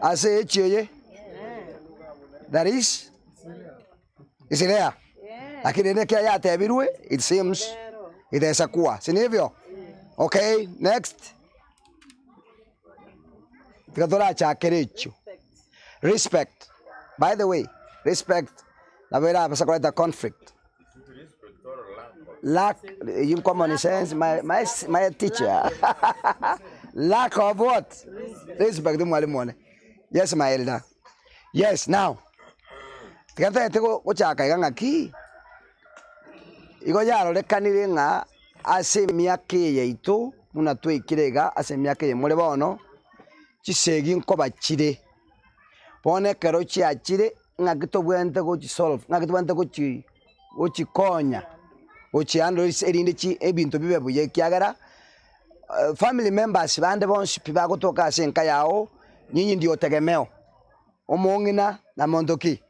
Ase echi eye, that is is there lakini rende ekero yatebirwe it seems itesa kuwa si nivyo? Okay next tiga torachakere echio respect by the way respect nabo erabasa koreta conflict Lack, in common sense, my, my, my teacher. Lack of what? Respect, mwalimu one. Yes, my elder. Yes, now. Tiga ntagete gochaka iga ng'aki, igo yarorekanire ng'a ase emiaka eye yaito buna twaikire iga ase emiaka eye more bono, chisegi nkoba chire. Bono ekero chiachire, ng'aki tobwenerete gochisolve, ng'aki tobwenerete gochi gochikonya gochihandle ase erinde chi ebinto bibe buya ekiagera family members bande bonsi pi bagotoka ase enka yago, nyinyi ndio tegemeo, omong'ina na monto ki?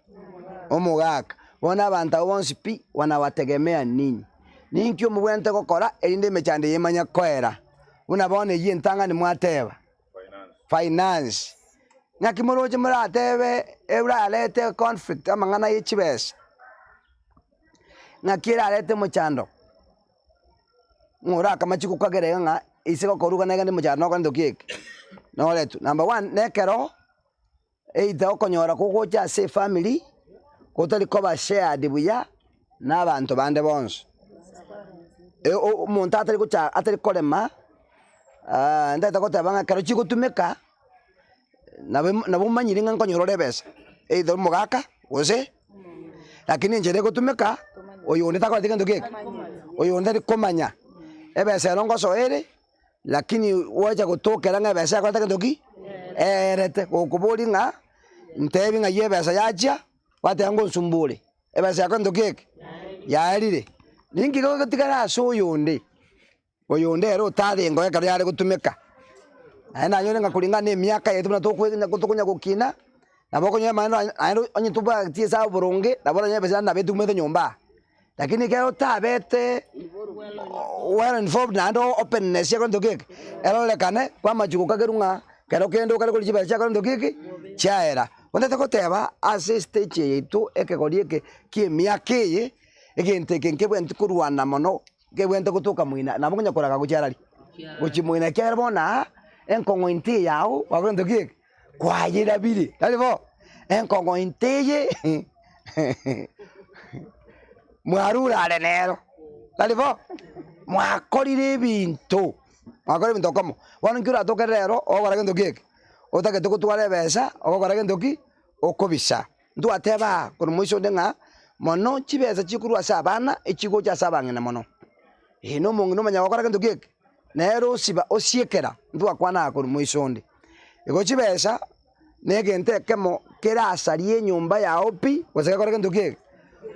Omogaka. Bono abanto abwo bonsi pi wanawategemea ninyi. Ninki omobwenerete gokora erinde emechando eye emanye koera? Buna bono eywo entang'ani mwateba. Finance. Ng'aki moroche moratebe erarete conflict amang'ana ye chibesa, ng'aki erarete mochando, ng'a orakamache gokagera iga ng'a ase gokoruga na iga mochando nokore ntoki eke, noretwe. Number one, na ekero either okonyora kogocha ase efamiri, gotari koba shared buya na abanto bande bonsi. Omonto atari gocha atari korema, ntagete goteba ng'a ekero chigotumeka. Nabo nabo omanyire ng'a nkonyora ore ebesa, either omogaka gose, lakini enchera egotumeka, oyo onde takoreti gento ki eke, oyo onde tari komanya, ebesa ero ngosoa ere, lakini gwacha gotokera ng'a ebesa yakorete gento ki, eerete, gokoboria ng'a ntebi ng'ai ebesa yachia, gwateba ngonsumbore, ebesa yakorete gento ki eke, yaerire. Ninki kegotigara ase oyonde. Oyonde ere otarengeo ekero yare gotumeka, naende nanyore ng'a koreng'ana na emiaka yaito buna tokonya tokonya gokina, nabo okonyora amaene naende onye tobwati esabu boronge, nabo oranyore ebesa naende nabo etumete nyomba aa. Lakini ekero otabete well informed naende openness ya egento keke, erorekane kwamachia gokagerwa ng'a kero kende okare koria chibesa chiakore gento ki? Chiaera. Bono ntagete goteba ase estage eye yaito ekegori eke kia emiaka eye, egento eke nkebwenereti korwana mono. Nkebwenerete gotoka moina, nabo nkonya koraga gochia arari, gochia moina ekiagera bono aa, enkong'ointo eye yao gwakora gento ki eke? Kwayerabire, tari bo? Enkong'ointo eye mwarure are nero, tari bo? Mwakorire ebinto, mwakorire ebinto okomo. Bono nki oratoke rero ogokora gento ki eke? Otagete gotwara ebesa, ogokora gento ki? Okobisa. Ntwateba aa korwa moiso onde ng'a mono chibesa chikorwa ase abana echigocha ase abang'ina mono. Ee na omong'ina omanya gokora gento ki eke? Nere osiba osiekera, ntwakwana aa korwa moiso onde. Igo chibesa na egento ekemo kerasarie enyomba yao pi, gose gekore gento ki eke?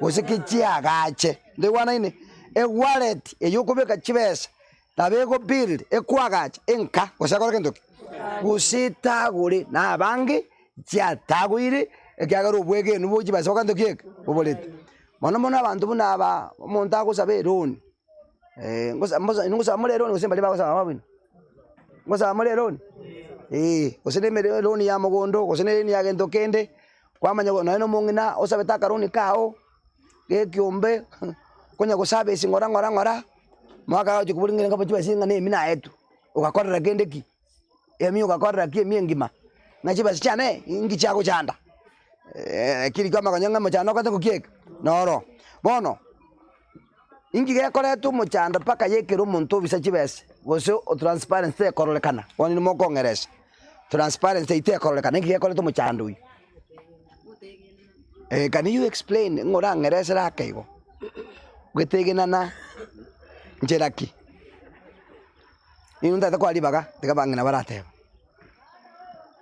Gose kechiagache. Ntoigwanaine? Ewallet eywo okobeka chibesa Nabo ego build, ekoagacha enka, gose ekore gento ki? Gose etagore, na abange chiatagoire ekiagera obwegenu bwa chibesa bwa gento ki eke? Boborete. Mono mono abanto buna aba, omonto agosaba eroni, ngosa mbosa ngosaba more eroni gose mbaria bagosaba mabwino? Ngosaba more eroni? Eh, gose na emere eroni ya mogondo, gose na eroni ya gento kende, kwamanya nonye na omong'ina osabete akaroni kago, gekiombe, konya gosabesi ng'ora ng'ora ng'ora. Omogaka agochia koboria ng'a engoko chibesa ing'ana emi naetwe, ogakorera kende ki? Emi ogakorera ki emi engima? Ng'a chibesa chiane inki chiagochanda? Lakini kwamanya ng'a omochando okorete ngoki eke? Noro. Bono, inki gekoreta omochando mpaka ya ekero omonto obisa chibesa, gose transparency tekororekana, bono inwe mokong'eresa, transparency eywo tekororekana, inki gekoreta omochando oywo? Can you explain ng'a orang'eresere ake igo? Gotegenana nchera ki? Nigo ntagete koa ribaga tiga abang'ina barateba.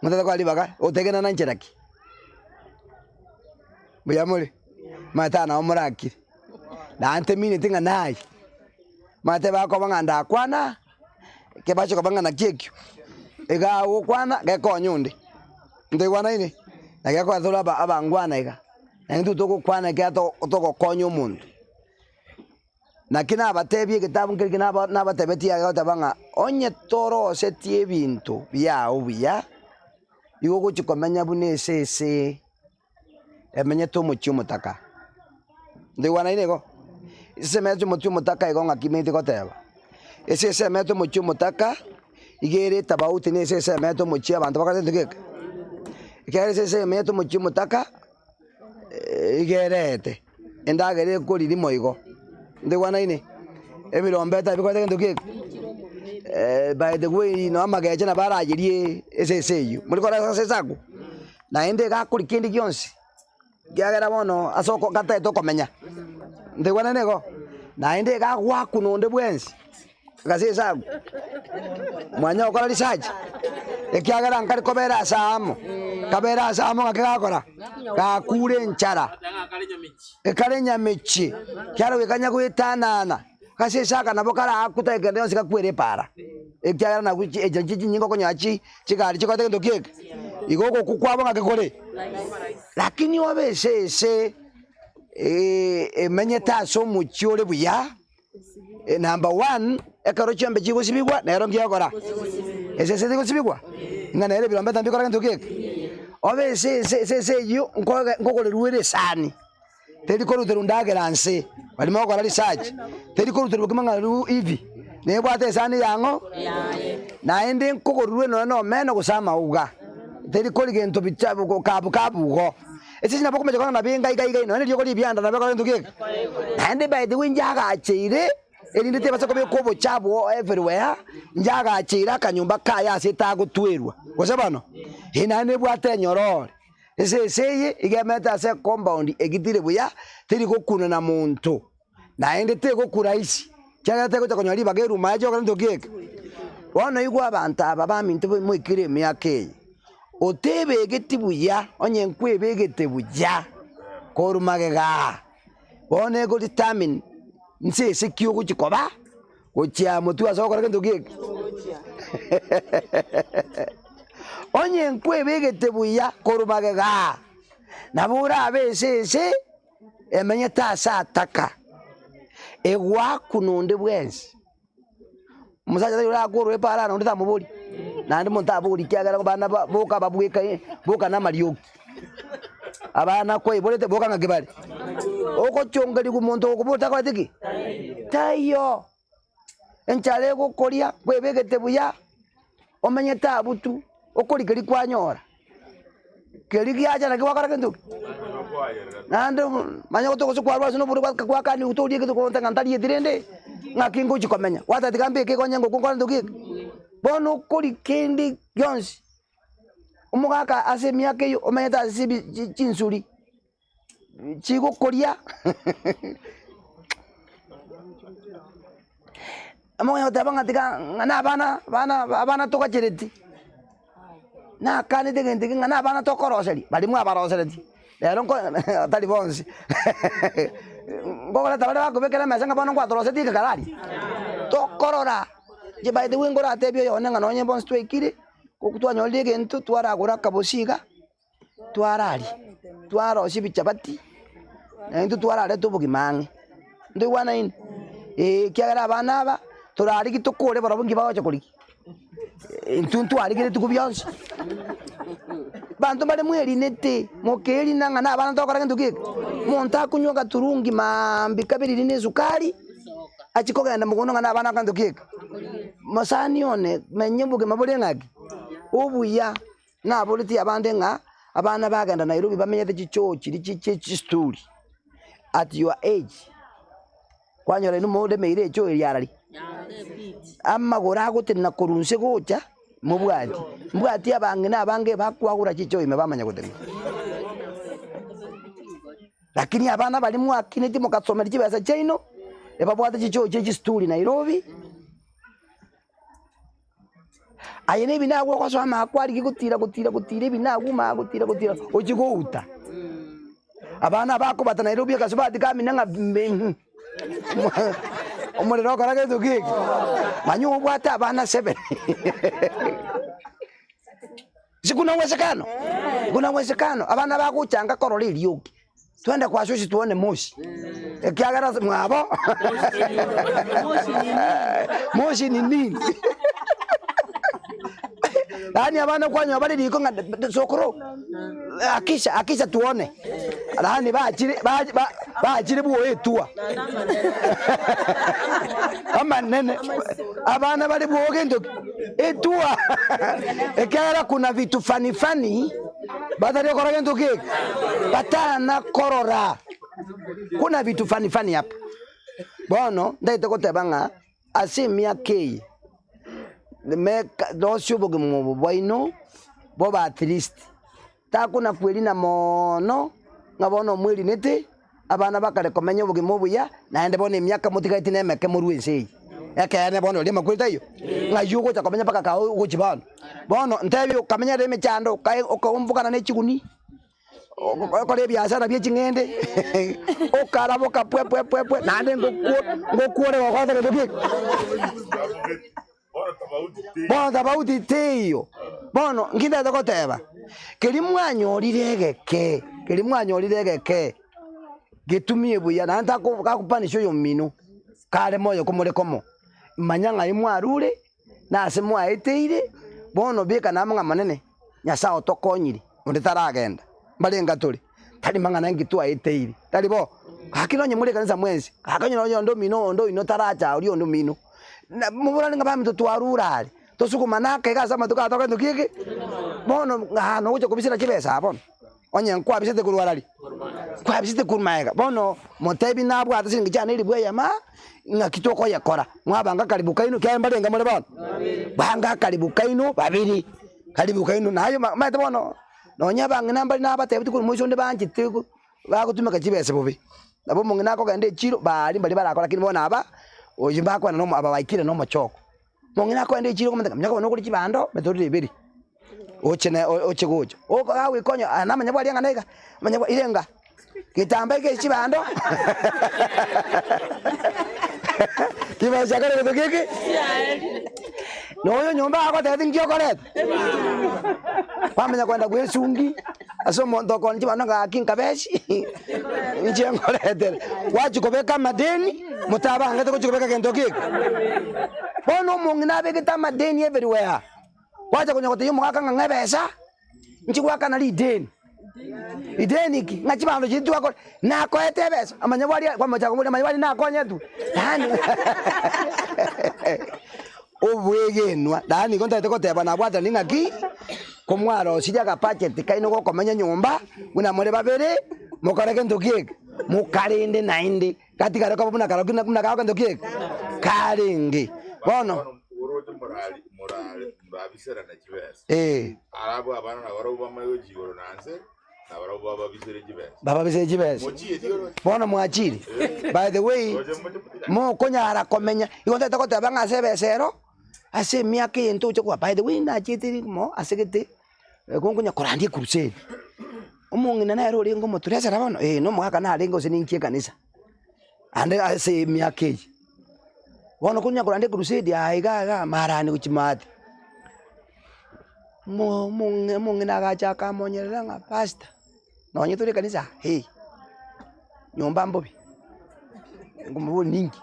Ntagete koa ribaga gotegenana nchera ki? Mbuya more? Omanyete aa nabo morakire, naende temineti ng'a naye, omanyete bakoba ng'a ndakwana, ekebache koba ng'a naki ekio, iga agokwana gekonye onde. Ntoigwanaine? Na gekogera tore aba abangwana iga, naintwe togokwana ekiagera togokonya omonto. Naki nabatebie egetabu nkeri eke naba nabatebetie iga egoteba ng'a onye torosetie ebinto biao buya, igo ogochia komenya buna esese emenyete omochie omotaka. Ntoigwanaine igo? Esese emenyete omochie omotaka igo ng'aki omanyete goteba? Esese emenyete omochie omotaka, iga ere etabauti na esese emenyete omochie abanto bakorete gento geke? Ekiagera esese emenyete omochie omotaka. iga erete, endagera ekoria rimo igo, ntoigwanaine? Ebirombe etari bikorete gento ki eke? By the way nonye amagecha nabo arayerie esese eywo, mori korora ase esese agwo? Naende iga akoria kende gionsi, ekiagera bono ase oko gatagete okomenya, ntoigwanaine igo? Naende iga agoakuna onde bwensi. Gase agwo, mwanya gokora research, ekiagera nkare kobera ase aamo, kabere ase aamo ng'aki gakora? Gakure enchara, ekare nyamechie, kiaro gekanya goetanana, gase ase aka nabo karaakwe tari kende yonsi gakwere epaara, ekiagera nabwo chi echi nachio chinyinga okonyora chi chigari chikorete gento ki eke, igo ogokwa kwabo ng'aki kore? Lakini obe esese emenyete ase omochie ore buya. Number one, ekero chiombe chigosibigwa nero nki egokora? Esese tigosibigwa? Ng'a nere ebirombe ebi bikora gento ki eke? Obe esese esese eywo nkoge nkogoreru ere esani, teri koruterwa ndagera nse, baria mogokora research, teri koruterwa bokima ng'a ru hivi, nebwate esani yang'o? Naende nkogorerwe nonya na omena gose amauga, teri kori gento bicha kabu kabu igo. Esese nabo okomecha korora nabe enga iga iga, nonya neriogo ri'ebianda nabo ekore gento ki eke? Naende by the way njagacheire, erinde tebasa kobekwa obochafu everywhere, njagacheire akanyomba kaye ase etagotwerwa, gose bono? Ee naende nebwate enyororo, esese eye iga emerete ase ecompound egitire buya, teri gokuna na monto, naende tegokuraisi, ekiagera tegocha konyora ribaga eruma yaye chigokora gento ki eke? Bono igwa abanto aba baminto moikire emiaka eye, Otebegeti buya, onye nkwebegete buya korwa magega aa, bono ego determine nse ase ki ogochia koba, gochia motwe ase ogokora gento ki eke? Onye nkwebegete buya korwa magega aa, nabo orabe ase ase emenyete ase ataka, egoakuna onde bwensi. Omosacha tari orakorwa epaara na onde tamobori, naende omonto tabori ekiagera abana ba boka babwekaine boka na amariogi. Abana kwaiborete boka ng'aki bare, ogochongerigwa omonto ogokobori takoreti ki? Taiyo. Enchara egokoria kwebegete buya, omenyete abwo tu, okoria keria kwanyora. Keria giacha naki gwakora gento ki? Naende manya gose kwarwa ase noboro gwakaniwa torie egento kogote ng'a ntarieti rende, ng'aki ngochia komenya, gwateba tiga mbeke igo onye ngokwa nkore gento ki eke? Bono okoria kende gionsi, omogaka ase emiaka eywo omanyete ase ebi chinsuri. Chigokoria omonyene goteba ng'a tiga ng'a na abana abana abana togachereti, nakanete egento eke ng'a na abana tokoroseria, baria mwabaroseretie, rero nko tari bonsi nkokoreta baria bakobekera emesa ng'a bono nkwatorosetie ekekara aria, tokorora inche by the way nkoratebie oyone ng'a nonye bonsi twaikire, goku twanyorire egento twaragora akabosi iga. Twararia, twarosia ebichabati, naintwe twararete obogima ang'e. Ntoigwanaine? Eeh ekiagera abana aba, torarigie tokore barobwo nki bagocha korigia? Intwe ntwarigia rituko bionsi. Abanto mbare mwerinete, mokerina ng'a na abana togokora gento ki eke? Omonto akonywa agaturungi maambia kabere riria na esukari, achie kogenda mogondo ng'a na abana gento ki eke? Mosani one, menya obogima bore ng'aki? Obuya. Naboretie abande ng'a abana bagenda Nairobi bamenyete chichoo chiria chi chi chisturi at your age kwanyora inwe moremeire echoo eria arari amagoro agotenena korwa inse gocha mobwati mbwati abang'ina abange bakwagura chichoo ime bamanya gotenena. Lakini abana baria mwakinetie mokasomeria chibesa chiaino ebabwate chichoo chie chisturi Nairobi. Aye nebina agwo ogosoa amaya kwarigia gotira gotira gotira ebina agwo omaya gotira gotira ochie gouta. Abana bakobata Nairobi akasubati kamina ng'a mbe omorero okora gento ki eke? Manya obwate abana seven si kuna uwezekano? Kuna uwezekano abana bagochanga korora eriogi, twende kwa shoshi tuone moshi. Ekiagera ase mwabo moshi ni nini? Yaani abana kwanyora bare riko ng'a sokoro akisha akisha tuone yaani bachire ba- ba- bachire bwoetua amanene abana bare bwogo gento ki? Etua ekiagera kuna vitu fani fani batari gokora gento ki eke? Batana korora. Kuna vitu fani fani hapa. Bono ntagete goteba ng'a ase emiaka eye meka rosia obogima obo bwaino bobe at least takuna kwerina moono ng'a bono omwerinete abana bakare komenya obogima obuya naende bono emiaka motigareti na emeke morue ense eye. Ekeene bono oria amakweri taiyo? Ng'ai ogocha komenya mpaka kaa ogochia bono. Bono ntebi okamenyera emechando okae okaombokana ne chiguni. Okore ebiasara bie ching'ende, okaraboka pwe pwe pwe pwe, naende ngokwo ngokwore gokorete gento ki? Bono tofauti teiyo. Bono nki ntagete goteba, keria mwanyorire egeke, keria mwanyorire egeke, getumie buya naende tako gakopanisha oyomino, kare moyo komore komo, manya ng'ai mwarure. na ase mwaeteire, bono beka namang'ana amanene, Nyasae otokonyire, onde taragenda. Mbarenga tore? Tari mang'ana inki twaeteire, tari bo? Gaki nonye more ekanisa mwensi, gaki onye nonye onde omino onde oino taracha oria onde omino, na moborane ng'a baminto twarure are, tosugumane ake iga ase amatuko aya tokore gento ki eke? Bono ng'a nogocha kobisera chibesa aa bono. Onye nkwabisete korwa arari, nkwabisete korwa magega, bono motebi nabwate siringi chiane elifu eyemo aa, ng'aki tokoyekora? Mwabanga karibu kaino, ekiagera mbarenge more bono? Banga karibu kaino babere, karibu kaino naye omanyete bono, nonye abang'ina mbare nabatebetie korwa moiso onde banchete go bagotumeka chibesa bobe. Nabo omong'ina akogenda echiro, baria mbaria barakore lakini bono aba, oyio mbakwana nomo aba baikire na omochoko. Mong'ina akoenda echiro okomotebia ng'a minyoka bono ogore chibando emetoriro ebere, oche ne oche gocha. Okonya aya namanyabwari ang'ana iga, amanyabwari ire nga, getamba eke chibando chibando chiakare gento ki eke? Na oyo nyomba agotebia nki okoreta? Kwamanya kogenda gwesungi ase omonto okooni chibando ng'a gaki nkabechi inche nkoretere. Gwachia kobeka amadeni motabangete gochia kobeka gento ki eke? Bono omong'ina abegete amadeni everywhere, gwacha konya gotebia omogaka ng'a ng'a ebesa inche goakana rideni. Rideni ki? Ng'a chibando chiria twakora, nakoete ebesa amanyabwari aya kwamochaka koboria amanyabwari nakonyetwe? Yaani obwegenwa yaani igo ntagete koteba nabwatanire ng'aki, komwarosirie agabudget kaino gokomenya nyomba, buna more babere, mokore gento ki eke? Mokarende naende. Gatigare koba buna karokio na buna gento ki eke? Karenge. Bono. Oroche morari morare morabiserane chibesa. Eh. Arabwo abana nabarabwo bamanye gochia igoro na nse, nabarabwo bababisere chibesa. Bababisere chibesa. Mochieti oroche. Bono mwachire. By the way, Roche moche motigane. mokonyara komenya, igo ntagete goteba ng'a ase ebesa ero, ase emiaka eye ntoche koba by the way nachete rimo ase gete. Egonkonya korandia ekurusedi, omong'ina nere orenge omoturesera bono, eh, na omogaka narenge gose ninki ekanisa, ande ase emiaka eye. Bono konya korandia ekurusedi aa iga iga marani gochia maate, omo omong'e omong'ina agacha akamonyerera ng'a pastor, nonye tore ekanisa aa, eh, nyomba mbobe, nkomoboria ninki,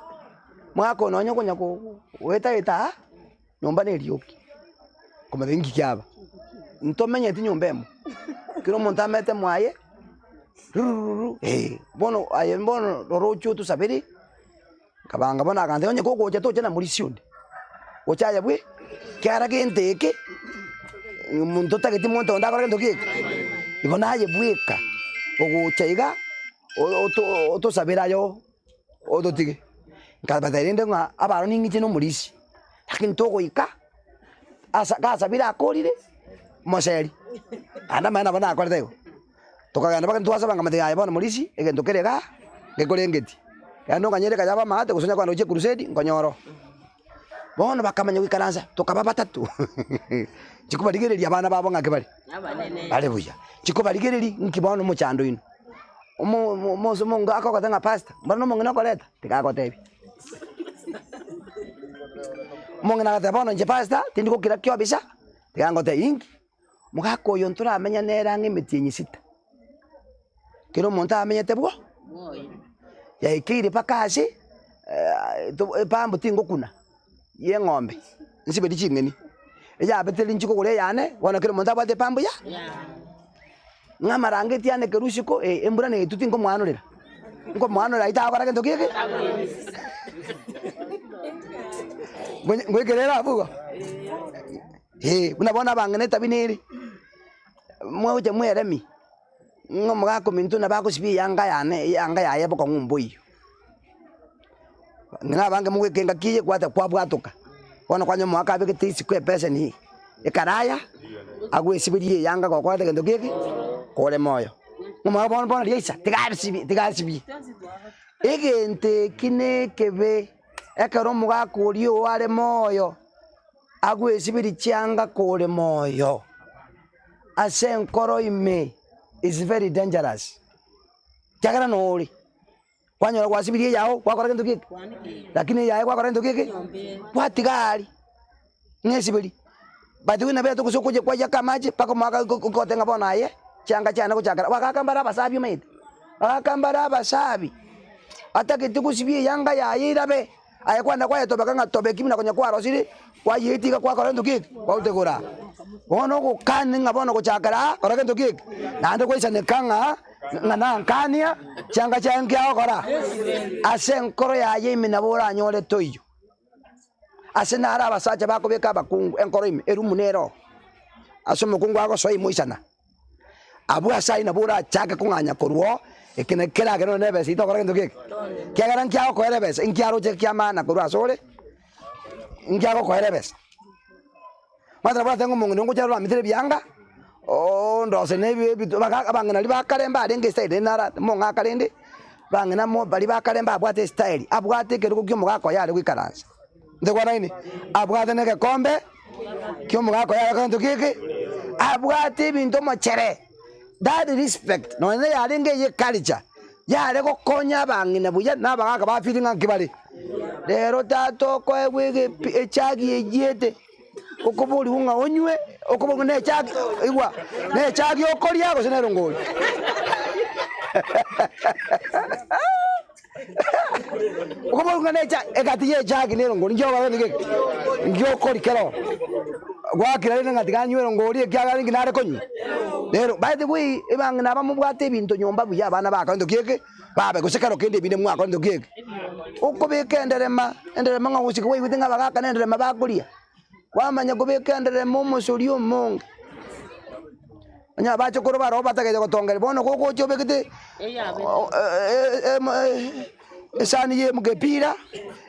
omogaka oyo nonye okonya ko goeta eta aa. Nyomba nerioki, komanya inki kiaba, ntomenyeti nyomba emo, kera omonto amete mwaye rurururu eh, bono aye bono rora oche otosabere, nkabanga bono agantebia onye kogocha tocha na morisia onde, gocha aye bwe, kiara gento eke, omonto otageti monto onde akore gento ki eke, igo naye bweka, ogocha iga, o- oto otosabere aye ototige. Nkabatebia rende ng'a abarwa ning'iche na omorisia, lakini togoika asa gasabire akorire, moseri, naende amaene nabo nakorete igo. Tokagenda mpaka twasaba nkamotebia yaya bono morisia, egento kere igaa, ngekorengeti, genda onganyere ekero yaba amaate gose onye kogenda gochia ekurusedi, nkonyora oo. Bono bakamanya goikaransa, tokaba batato, chikobarigereria abana babo ng'aki bare? Bare buya. Chikobarigereria nki bono omochando oino. Omo omo omonso omonge akogoteba ng'a pastor, mboro na omong'ina okoreta? Tiga agotebie. Omong'ina agateba bono inche pastor, tindi gokira kiobisa, tiga ngotebie inki? Mogaka oyo ntoramenya nere ang'e emetienyi sita. Kera omonto amenyete bwo? Yaikeire mpaka ase epambo tingokuna ya eng'ombe, nsiberie ching'eni, eyabete rinche kogora eyane, bono kera omonto abwate epambo ya ng'a amarangeti ane kerwa isiko eh embura netwe tinkomoanorera, nkomoanorera aywo tagokora gento ki eke? Ngonye ngoikere ere abwo igo? Eh, buna bono abang'ina etabi nere, mwagocha mweremi. Ng'a omogaka ominto nabo agosibia eyanga yane, eyanga yaye bokong'u mboiyo. Ng'a abange mogoika engaki eye gwata kwabwatoka, bono kwanyora omogaka abegete isiko epeseni ekaraya, agwesiberie eyanga gokorete gento ki eke, kore moyo. Omogaka bono bono riaisa, tiga asibie tiga asibie. Egento eki na ekebe, ekero omogaka oria oo are moyo, agwesiberie chianga kore moyo. Ase enkoro ime is very dangerous, ekiagera nore kwanyora gwasibirie eyao gwakora gento ki eke, lakini eyaye gwakora gento ki eke, gwatiga aria ng'a esiberi. By the way nabete gose okoyia kwayaka amache mpaka omwaka ogote ng'a bono aye chianga chiane gochakera, bagaka mbare abasabi omanyete, bagaka mbare abasabi, atagete gosibia eyanga yaye erabe. Aye kwanda kwayetobeka ng'a tobeki buna konya kwarosirie, kwayeetia iga kwakora gento ki eke? Kwarutegora. Bono ogokani ng'a bono gochakera aa, kora gento ki eke? Naende gwaisaneka ng'a ng'a nankania chianga chiaye nki agokora? Ase enkoro yaye ime nabo oranyore toiyo. Ase naro abasacha bakobeka abakungu enkoro ime, erumu nere oo, ase omokungu agosoa imoisana. Abwo ase ayio nabwo orachake kong'anya korwa oo, eke nakio keragere nonye na ebesa eyio tokora gento geke. Ekiagera nki agokoera ebesa, nki aroche ki'amaana korwa asore, nki agokoera ebesa. Omanyete nabo oratebe ng'a omong'ina ongocha oramitere ebianga, ondose na ebi ebinto baka abang'ina baria ba kare mbarenge estyle rende nara mong'aka rende, abang'ina mo baria ba kare mbabwate estyle, abwate ekerogo kia omogaka oye are goikaransa. Ntokwanaine? Abwate na egekombe ki'omogaka oye are gento ki? Abwate ebinto omochere, that respect nonye yarenge eye culture, yare gokonya abang'ina buya na abagaka ba feeling ng'a nki bare. Rero tata okoegwa egepi echagi eyiete, okoborigwa ng'a onywe, okoborigwa na echagi igwa, na echagi okoria gose na erongori. Okoborwa ng'a necha egati y'echagi na erongori nki ogokora gento geke? Nki okori kero gwakira rende ng'a tiga nywe erongori ekiagera ninki nare konywa? Rero by the way ebang'ina aba mobwate ebinto nyomba buya abana bakora gento ki eke, babe gose kero kende ebinde mwakora gento ki eke. Okobeka enderema, enderema ng'a gosika kwaigwete ng'a abagaka na enderema bakoria, kwamanya kobeka enderema omosori omonge. Onye abachokoro baroo batagete gotongeria, bono gogocha obegete esani ya emepira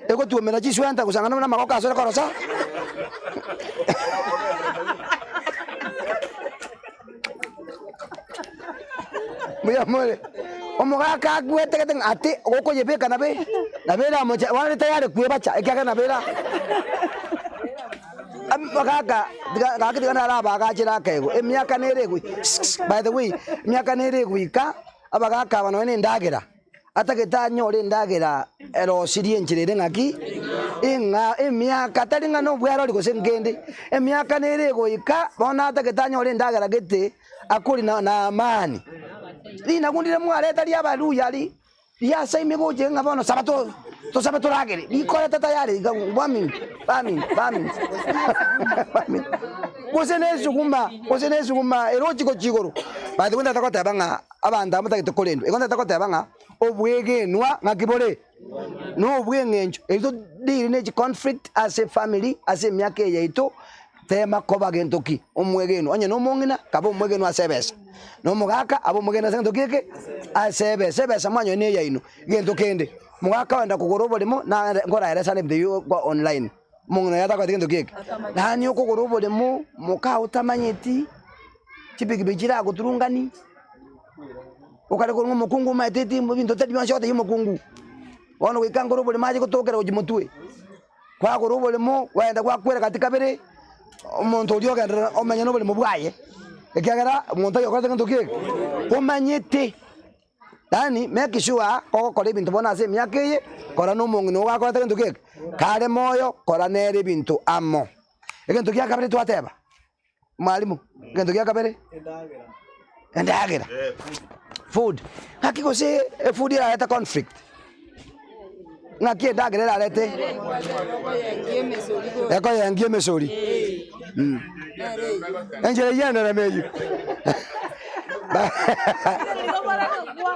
egotwomera chiswenta gosang'ana buna amagoko asore korosa. Mbuya more, omogaka agwetegete ng'a ati gokoyebeka nabe nabo eramoche bono ere tayari kwebacha ekiagera nabo era. Abagaka tiga gaki tiga narabagachere akegwa, emiaka nere egoi by the way, emiaka nere egoika, abagaka aba nonye na endagera, atagete anyore endagera erosirie enchera ere ng'aki, ing'a emiaka tari ng'a na obwerori gose nkende, emiaka nere egoika, bono atagete anyore endagera gete, akoria na na amani. Rinagu ndire mwareta ria abaluya ri. Riase ime gocha ng'a bono saba to tosabe toragere, rikorete tayari iga baminto, baminto, baminto, baminto. Gose na esuguma, gose na esuguma erochi gochia igoro. By the way ntagete goteba ng'a abanto aba motagete korendwa, igo ntagete goteba ng'a obwegenwa ng'aki bore? Na obweng'encho, erio to deal ne chiconflict ase efamily, ase emiaka eye yaito, Tema koba gento ki? Omwegenwa. Onye nomong'ina, kaba omwegenwa ase ebesa. Na omogaka, abe omwegenwa ase gento ki eke? Ase ebesa. Ebesa mwanyora neyaino. Gento kende, omogaka ogenda kogora oboremo, nare nkoraere sana ebinto ebio kwa online. Omong'ina oye atakoreti gento ki eke? Yaani okogora oboremo, moka otamanyeti, chipikipiki chiragoturungani, okare korwa ng'a omokungu omaete eti ebinto tari bionsi ogotebia omokungu. Bono goika nkore oboremo ache gotokera gochia motwe. Kwagora oboremo, kwagenda gwakwera gati kabere, omonto oria ogenderera omenye noboremo bwaye, ekiagera omonto oyio okorete gento ki eke? Omanyete. Yaani make sure ogokora ebinto bono ase emiaka eye, kora na omong'ina ogo gakorete gento ki eke? Kare moyo, kora nere ebinto amo. Egento gia kabere twateba, mwalimu, egento gia kabere? Endagera. Food. Ng'aki gose efood erarete conflict? Ng'aki endagera erarete? Ekoyengia emesori. Enchera eyio enderema eyio.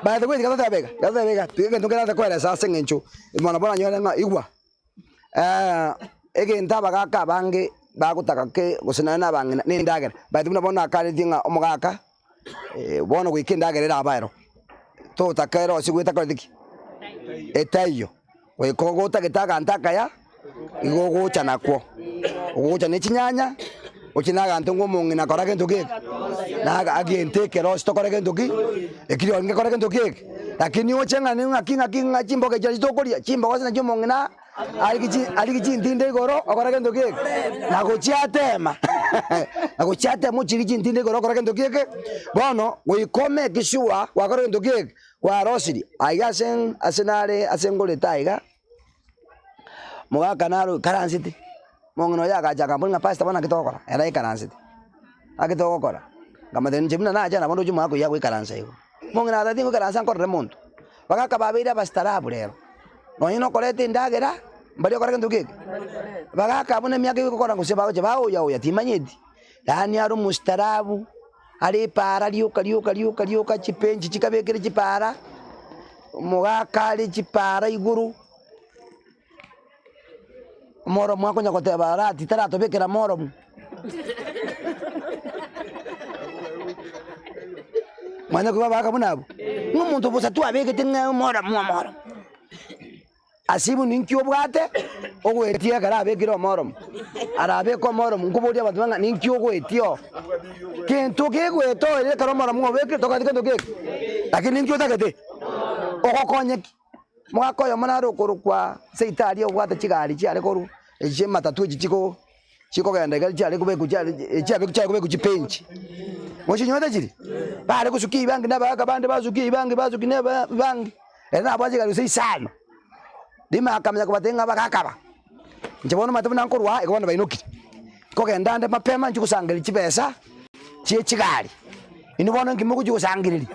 By the way, tiga totebe iga, tiga totebe iga, tiga egento nkerate koeresa ase eng'encho mono bono onyore ng'a igwa, egento abagaka abange bagotaka ke gose nonye na abang'ina na endagera. By the way buna bono nakaretie ng'a omogaka. Bono goika endagera erabe ero, totaka erosigwe etakoreti ki? Etaiyo. Goika ogotagete aganto akaya, igo ogocha nakwo. Ogocha ne chinyanya, oche na aganto ng'a omong'ina kora gento ki eke, na agento ekerosi tokore gento ki, ekio rirorio ngekore gento ki eke. Lakini oche ng'a ng'aki ng'aki ng'a chimboga echi nachi tokoria, chimboga ase nachio omong'ina. Arigie chintinde igoro okore gento ki eke? Na gochiatema, na gochiatema ochirie chintinde igoro okore gento ki eke? Bono goika omeke sure gwakora gento ki eke? Kwarosirie. Aiga ase ase nare ase ngorete aiga, mogaka naro oikaransete, omong'ina oye agacha akamboria ng'a pastor bono naki togokora? Ere aikaransete, naki togokora? Nkamotebia inche buna nacha nabo ndoche omogaka oyio agoikaransa igo. Omong'ina agateba tingoikaransa nkorere monto. Bagaka babeire abastarabu rero. Nonye nokoreta endagera, mbaria okora gento geke? Bagaka abwo nemiaka egokora gose bagocha baoya oya timanyeti. Yaani are omostarabu, are epaara rioka rioka rioka rioka chipenchi chikabekire chipaara, omogaka are chipaara igoro, omoromo akonya goteba rati taratobekera moromo. Mwanya koigwa abagaka buna abwo? Ng'a omonto bosa twabegete ng'a omoromo omoromo. Ase igo ninki obwate ogoetia ekero abekire omoromo? Arabeke omoromo, nkoboria abanto ng'a ninki ogoetia oo? Gento kegoeta oye ekero omoromo obekire tokanyeti gento keke? Lakini ninki otagete? Ogokonye ki? Omogaka oyomo nare okorokwa seitari obwate chigari chiare korwa echi chi'ematatu echi chiko chikogenda iga chiare kobekwa chiare chiabekwa chiare kobekwa chipenchi. Mochinyorete chiria? Bare gosukia ebibangi na abagaka bande basukia ebibangi basukia na eba ebibangi, ere nabwate chigari gose isano. Rimo akamanya kobatebia ng'a abagaka aba, inche bono omanyete buna nkorwa aa, igo bono bainokire. Nkogenda ande mapema nchie gosangereria chibesa chie chigari, inwe bono inki mogochia gosangereria?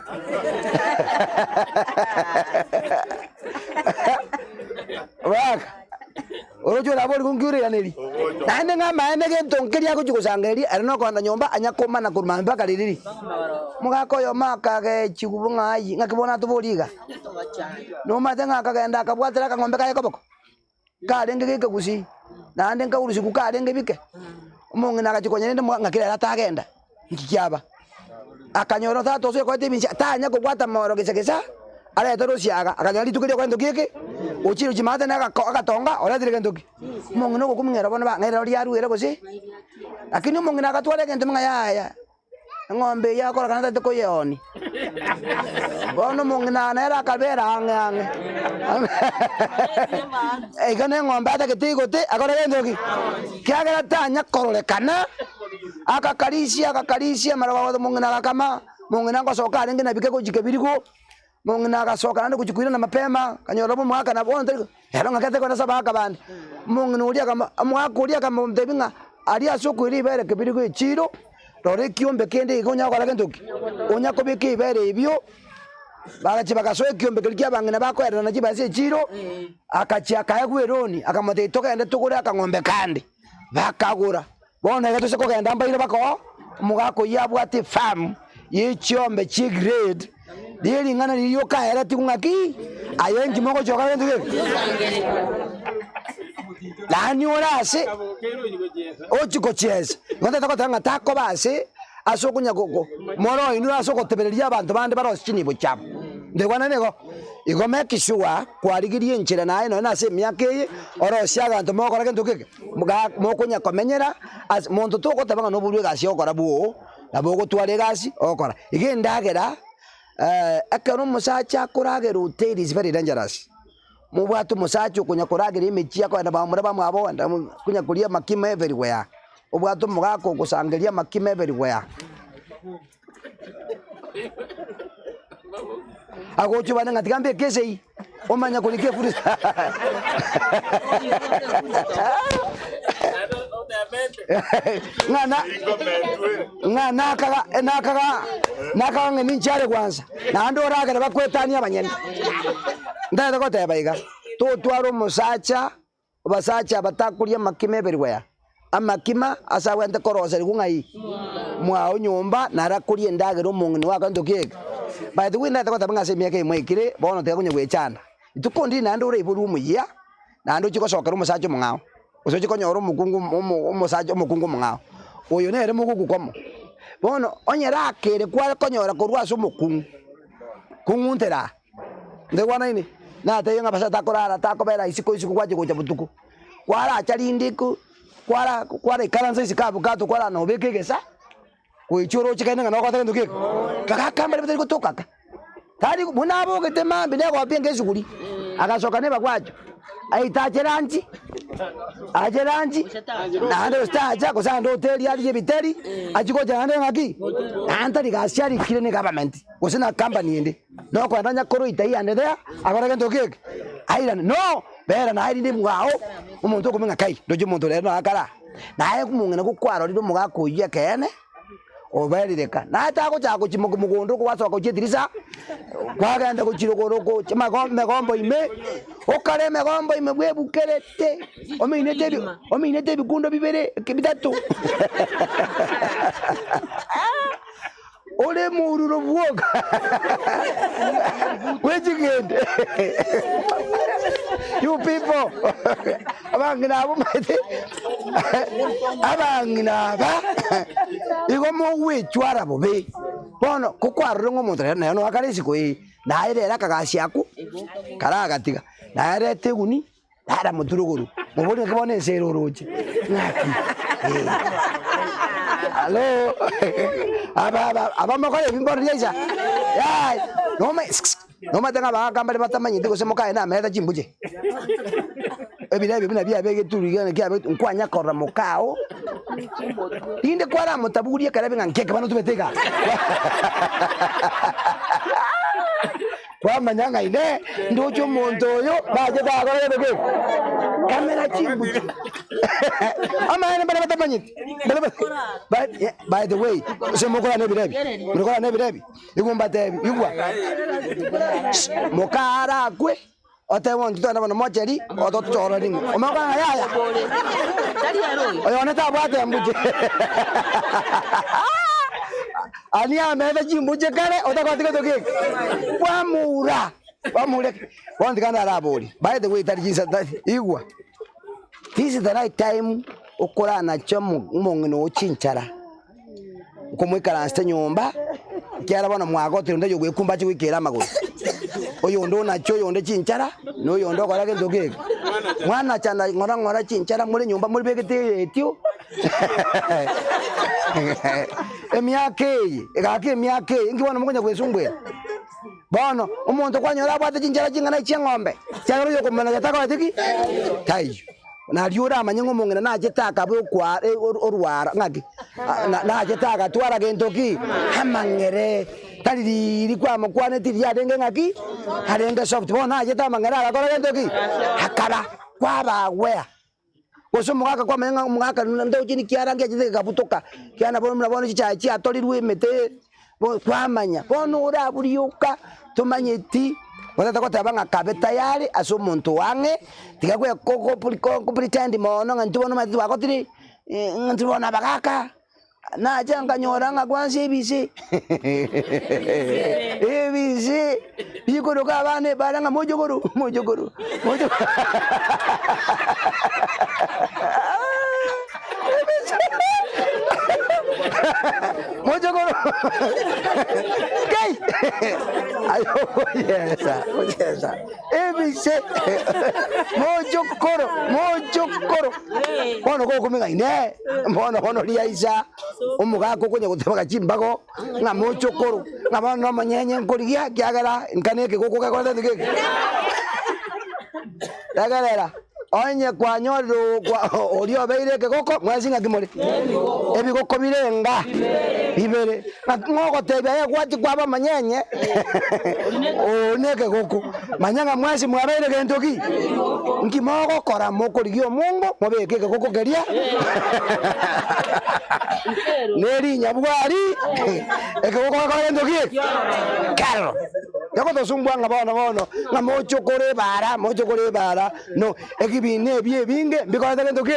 Baka, oroche orabori nki oiraneria? Naende ng'a amaene gento nkeria agochia gosangereria ere nokogenda nyomba anya komana korwa mambia mpaka ririri. Omogaka oyomo akagechigwa ng'a ayio, ng'aki bono atoborie iga? Nomanyete ng'a akagenda akabwatera akang'ombe kaye koboko? Karenge gekegusii, naende nkarusigwa karenge bike, omong'ina agachia konya rende ng'aki rero atagenda, nki kiaba? Akanyora tata ase okoreta ebincha tanya kobwata moro gesa gesa, arete rosiaga, akanyora rituko erio gento ki eke, ochire gochia maate na agako agatonga oretire gento ki? Omong'ina ogokumia ng'a bono ba ng'a ero riaruere gose, lakini omong'ina agatwara egento ng'a yaya. Eng'ombe eyio akorokana tari koyeoonia. Bono omong'ina nere akabera ang'e ang'e. Iga na eng'ombe atagete igote akore gento ki? Kiagera tanya kororekana, akakarisia akakarisia mara gocha omong'ina agakama, omong'ina ngosoka arenge na bike gochia kebirigo. Omong'ina agasoka naende gochia koirana mapema, akanyora omogaka nabo bono tari ere ng'aki atari kogenda ase abagaka bande. Omong'ina oria akamo omogaka oria akamotebia ng'a aria ase okoira ribere kebirigo echiro, rora ekiombe kende iga onya gokora gento ki? Onya kobeka ebibere ebio, bagachia bagasoa ekiombe keria kia abang'ina bakoererana chibesa echiro, akachia akaegwa eroni, akamotebia togende togore akang'ombe kande, bakagora. Bono iga tose kogenda mbaire bakoo, omogaka oyio abwate efarm ye chiombe chie grade, riria ring'ana riria riokaeretigwe ng'aki, aye inki mogochia gokora gento geke? Yaani ore ase ochia gochiesa, igo ntagete goteba ng'a takoba ase ase okonya go go more oinwe ase ogotebereria abanto bande barosie chinibo chiabo. Ntoigwanane nigo? Igo make sure kwarigirie enchera naye nonye na ase emiaka eye, orosie abanto mogokora gento geke. Mokonya komenyera ase monto togoteba ng'a noborwe egasi ogokora bwoo, nabo ogotwara egasi ogokora. Iga endagera ekero omosacha akoragera hoteli is very dangerous. Mobwate omosacha okonya koragera emechie akogenda bamura bamwabo ogenda konya koria amakima everywhere, obwate omogaka ogosangeria amakima everywhere. Agochia obane ng'a tiga mbeke esegi, omanye korika efurisa. Ng'a na ng'a nakaga nakaga nakaga ng'a ninche are gwansa, naende oragere bakwetanie abanyene. Ntagete goteba iga. Totware omosacha, abasacha aba takoria amakima everywhere, amakima ase abwenerete koroserigwa ng'ai? Mwao nyomba naro akoria endagera omong'ina oye akore ntoki eke. By the way ndagete goteba ng'a ase emiaka eye mwaikire, bono tiga konya goechanda. Rituko ndiri naende oraiborwe omuya, naende ochie gosokera omosacha omong'ao, gose ochie konyora omokungu omo omosacha omokungu omong'ao, oyo nere mogoku komo. Bono onye rakere kware konyora korwa ase omokungu, kung'untera aa, ntoigwanaine? Natebie ng'a abasacha takorara takobera isiko isiko gwachia gocha botuko, kwaracha rinde iko kwara kwaraikaransa isiko abwo kato kwarara nobeka egesa. Goichia oroche kende ng'a nogoteba gento keke, bagaka mbare batari gotoka aka. Tari buna abogete mambia negopia enga esuguri, agasoka nebagwacho, aite ache lunch, ache lunch, naende gose tacha gose aende hoteli arigie ebiteri, achie gocha naende ng'aki, naende tari gasi arikire ne government, gose na company ende, nokogenda onye koroita here and there, akore gento keke, airane. No, bera naye rinde bwao, omonto okomenya ng'a kai, ndoche omonto rero nagakare aa. Naye omong'ina gokwarorire omogaka oyio ekeene, oberire ka. Naye tagochaka gochia mogondo gwasoka gochia edirisa, kwagenda gochia rogoro gochia mago emegombo ime, okare emegombo ime bwebukerete, ominete ebi ominete ebikundo bibere eke bitato Ore moruro bwoka bw'echigende you people abang'ina abwo omanyete abang'ina aba igo mogwechwara bobe. Bono ko kwarorire ng'a omonto nere nere noakare isiko eye, naye rero akagasi akwo karagatiga, naye reta eguni. Rara motwe rogoro, mobori ng'aki bono ense ere oroche, ng'aki eh. Hallo aba aba abamokora ebi mbono riaisa yaya noma nomanyete ng'a abagaka mbare batamanyeti gose mokaye namerete chimbuche, ebiro ebi buna biabegetwe riria kiabegetwe nkwanya korora mokao, rinde kwaramotaburia ekero abe ng'a nkeke bono tobete igaa. Kwamanya ng'a inee, ndoche omonto oyo nachete agakora gento keke? Kamera chimbuche. Amaene mbare batamanyeti. Mbare ba- by, by the way, ase mokorana na ebirebi, morikorana na ebirebi, igo mbatebi, igwa, moka arakwe, otebe bono intwe togende bono mocheri, otochorore ring'o. Omanye okora ng'a yaya, oyo one tabwate embuche. Aria amete chimbuche kare otakwati gento geke, kwamoura, kwamoura ki? Bono tiga naraborie, by the way tari chinsa tari igwa, this is the right time okoranache omo omong'ina oo chinchara, okomoikaransete nyomba, ekiagera bono mwagotire onde oyogoekumba ache goikera amagoro, oyonde onache oyonde chinchara, na oyonde okora gento geke. Mwanachana ng'ora ng'ora chinchara more nyomba morebegete eretio. Emiaka eye, egaka emiaka eye, inki bono mokonya gwesumbuera? Bono, omonto kwanyora abwate chinchera ching'ana chi'eng'ombe, ekiagera oyokomanya takoreti ki? Taiyo. Nario oramanye ng'a omong'ina nachete akaba okwa orwara ng'aki? Nachete agatwara gento ki? Amang'ere. Tari riiri kwamokwaneti riarenge ng'aki? Arenge soft. Bono nachete amang'ere agakora gento ki? Akaba kwabagwea. Gose omogaka kwamanya ng'a omogaka ndoche niki arange achete gekabutoka, kiana bono buna bono chichae chiatorirwe emete bo kwamanya. Bono ore abwo rioka tomanyeti, otagete goteba ng'a kabe tayari ase omonto oo ang'e, tiga gwe ko ko ko pretend mono ng'a intwe bono omanyete twagotire ng'a intwe bono abagaka. Nacha nkanyora ng'a kwansa ebise ebise bikoroka abana ebara ng'a mochokoro mochokoro mochokoro ebise mochokoro kai aye ogochesa gochesa ebise mochokoro mochokoro bono gokomenya inee. Bono bono riaisa omogaka okonya gotebaka chimbago ng'a mochokoro, ng'a bono nomonyenye nkorigia ekiagera nka na ekegoko gekorete gento geke. Tegerera, onye kwanyorire okwa oria obeire ekegoko, mwensi ng'aki more? Ebigoko bire enga bibere. Ng'aki ng'ogotebia aye gwachia kwaba omonyenye oo na ekegoko, manya ng'a mwensi mwabeire gento ki? Nki mogokora? Mokorigia omongo mobeke ekegoko keria ne rinyabwari ekegoko gekore gento ki? Keroro. Tiga ng'a bono bono, ng'a moche okore ebara, moche okore ebara, no ebibina ebi ebinge mbikorete gento ki?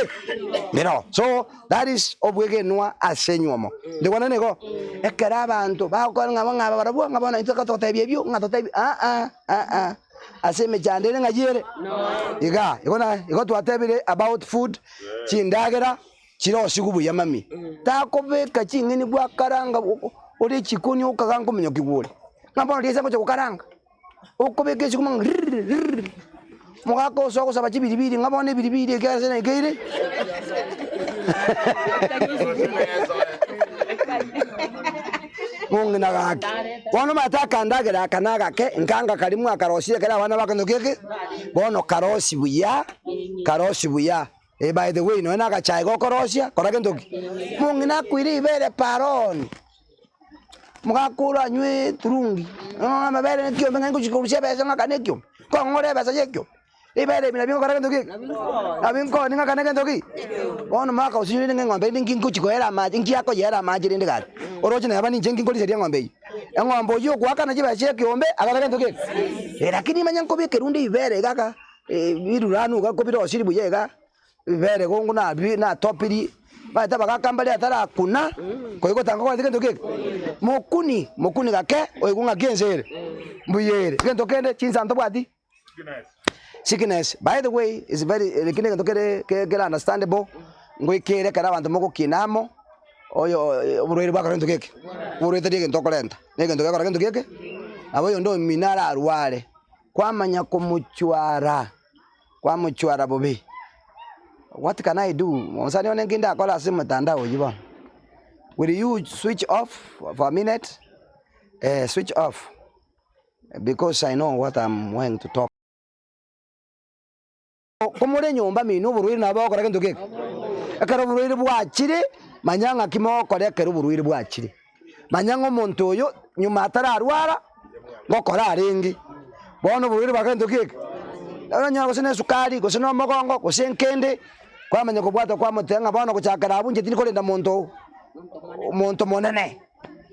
Mbiroo. So, that is obwegenwa ase enywomo. Ndikwana nigo? Ekero abanto bagokora ng'a ng'a barabwo ng'a bono intwe togotebia ebio, ng'a totebie aa aa, ase emechando ere ng'ai ere? Igaa. Igo na igo twatebire about food, chindagera. Chirosigu buya mami, takobeka ching'eni gwakaranga ore echikoni okaga nkominyokigwa ore, ng'a bono riesa ngocha gokaranga, okobeka esuguma ng'a ririririri, mogaka osoa gosaba chibiribiri ng'a bono ebiribiri ekiagera ase naikeire mong'ina gaki. Bono omanyete akandagera aka na agake, nkanga karia mwakarosirie ekero abana bakonyokia ki? Bono karosi buya, karosi buya. Eh, by the way, nonya nagachae gokorosia, kora gento ki? Mong'ina akoire ibere paroni, mogaka anywe eturungi, ng'a amabere na ekiombe ng'a ngochia korusia ebesa ng'akane ekiombe, nkong'ora ebesa ya ekiombe, ribere ebi nabio ngokora gento ki? Nabio nkoonia ng'akane gento ki? Bono omogaka osinyire ng'a eng'ombe ende nki ngochia koera amache, nki akoyera amache rende gaki? Oroche neba ninche nki nkoriseria eng'ombe eyio? Eng'ombe oyio ogoakana chibesa chia ekiombe, agore gento ki? Eh, lakini manya nkobeka erunde ribere iga aka. Ebiruranu iga kobirosirie buya iga, bibere gongo nabi natopiri, omanyete abagaka mbare atarakuna, koigwa gotanga kogenda gento keke, mokuni mokuni gake oigwe ng'aki ense ere, mbuya ere. Egento kende chinsa ntobwati sickness, by the way is very eki na egento kere kere understandable, ngoikere ekero abanto mogokina amo, oyo oborwaire bwakora gento keke, oborwaire tari egento okorenta, na egento gekora gento keke, nabo oyonde omino ararware. Kwamanya komochwara, kwamochwara bobe. What can I do? Mosani one nki ndakore ase omotandao oyio bono? Will you switch off for a minute? Eh, switch off because I know what I'm going to talk. Komore nyomba mino oborwaire nabo bogokora gento geke. Ekero oborwaire bwachire, manya ng'aki mogokora ekero oborwaire bwachire. Manya ng'a omonto oyo nyuma atararwara, ngokora arenge. Bono oborwaire bwa gento geke, oranyore gose na esukari, gose na omogongo, gose nkende, kwamanya kobwata kwamotebia ng'a bono gochakera abwo inche tindi korenda monto omonto monene.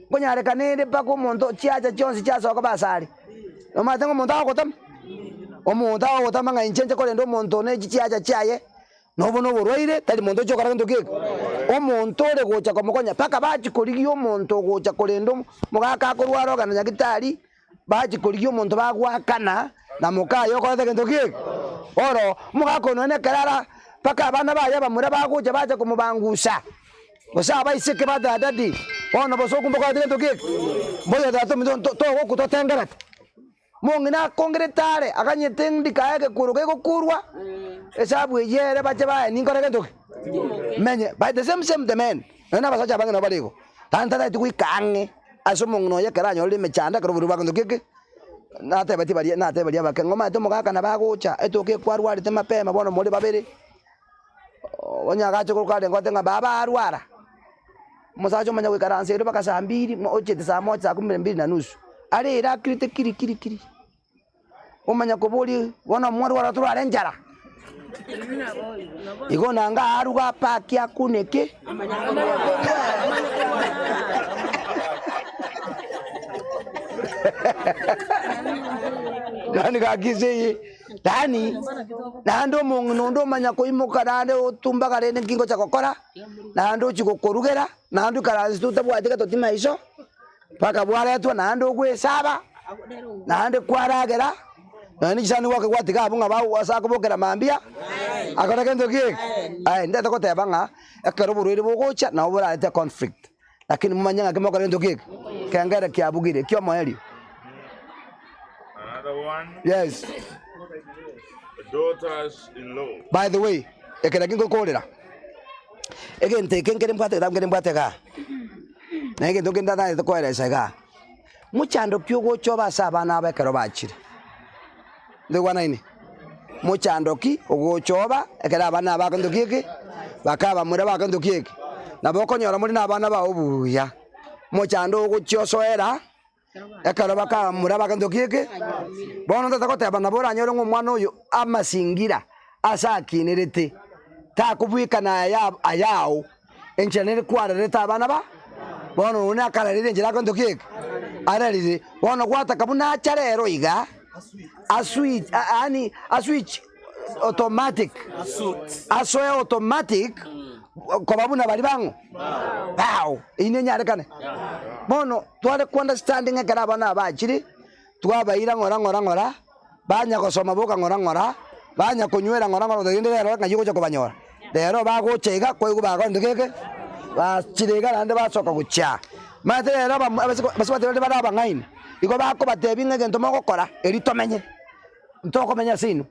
Nkonyarekana ere mpaka omonto chiacha chionsi chiasoka koba asare. Nomanyete ng'a omonto agogotama? Omonto agogotama ng'a inche nche korenda omonto one echi chiacha chiaye, nobo na oborwaire, tari monto ochi gokora gento ki eke. Omonto ore gocha komokonya mpaka bachia korigia omonto ogocha korenda omo omogaka akorwara ogenda nyagetari, bachia korigia omonto bagoakana na mokaye okorete gento ki eke. Oro, omogaka oyo nonye ekero ara mpaka abana baye abamura bagocha bacha komobangusa. Gose abaiseke ba Dadadi, bono bosoku mbokorete gento ki eke? Mboyo tata ominto nto togokwa totengerete. Mong'ina akongerete are, aganyete ndika aye egekuro kegokurwa, esabu eyio ere bache baye ninkore gento ki? Menye. By the same same the men, nonya na abasacha abange nabo bare igo, tantataeti goika ang'e ase omong'ina oye ekero anyorire emechando ekero oborwaire bwa gento ki eke, natebetie baria natebia baria abake ng'a omanyete omogaka nabo agocha, etoka ekwarwarete mapema bono more babere. Onye agacha korwa kare ngote ng'a baba arwara, omosacha omanya goikaransa ere mpaka saa mbiri, ochete saa moja saa kumi na mbili na nusu, are ere akirete kiri kiri kiri, omanya koboria bono mwarwara torware enchara? Igo nanga aruge apake akuneke. Yaani gaki ase eye. Yaani, naende omong'ina onde omanya koimoka naende otumbaga rende nki ngocha gokora, naende ochia gokorugera, naende oikaransete otabwati gatoti maiso, mpaka bwaretwa naende ogwesaba, naende kwaragera, nonya ne chisani gwake gwatiga abwo ng'a bago ase akobokera mambia, akore gento ki eke? Aye ndete goteba ng'a, ekero oborwaire bogocha nabo borarete conflict, lakini momanye ng'aki mokore gento ki eke? Kengere kiabugire, kiomoerio. Another one, Yes. daughters in law. By the way, eke naki ngokorera, egento eke nkere mbwate getabu nkere mbwate igaa, na egento nkere ntatagete koeresa igaa, mochando ki ogocha obe ase abana aba ekero bachire? Ntoigwanaine? Mochando ki ogocha oba ekero abana aba bakonto ki eke, bakabamura bakonto ki eke, nabo okonyora more na abana bao buya, mochando ogochia osoera. Ekero bakamura bagento ki eke, bono tata goteba nabo oranyore ng'a omwana oyo amasingira ase akinerete, takobwekana aya ayao, enchera nere kwarerete abana ba, bono one akararire enchera agento ki eke. Arerire. Bono gwataka buna acha rero iga, aswitch yaani aswitch automatic, asoe automatic koba buna baria bang'o? Bao. Eyio nenyarekane? Bono tware ko understanding ekero abana aba bachire, twabaira ng'ora ng'ora ng'ora, banya gosoma boka ng'ora ng'ora, banya konywera ng'ora ng'ora rende rero ng'ai ogocha kobanyora? Rero bagocha iga kwaigwa bakorente geke, bachire iga naende basoka gochia. Omanyete rero abamo abasiko abasubati baria bare abang'aini, igo bakobatebia ng'a egento mogokora eri tomenye, ntokomenya ase inwe.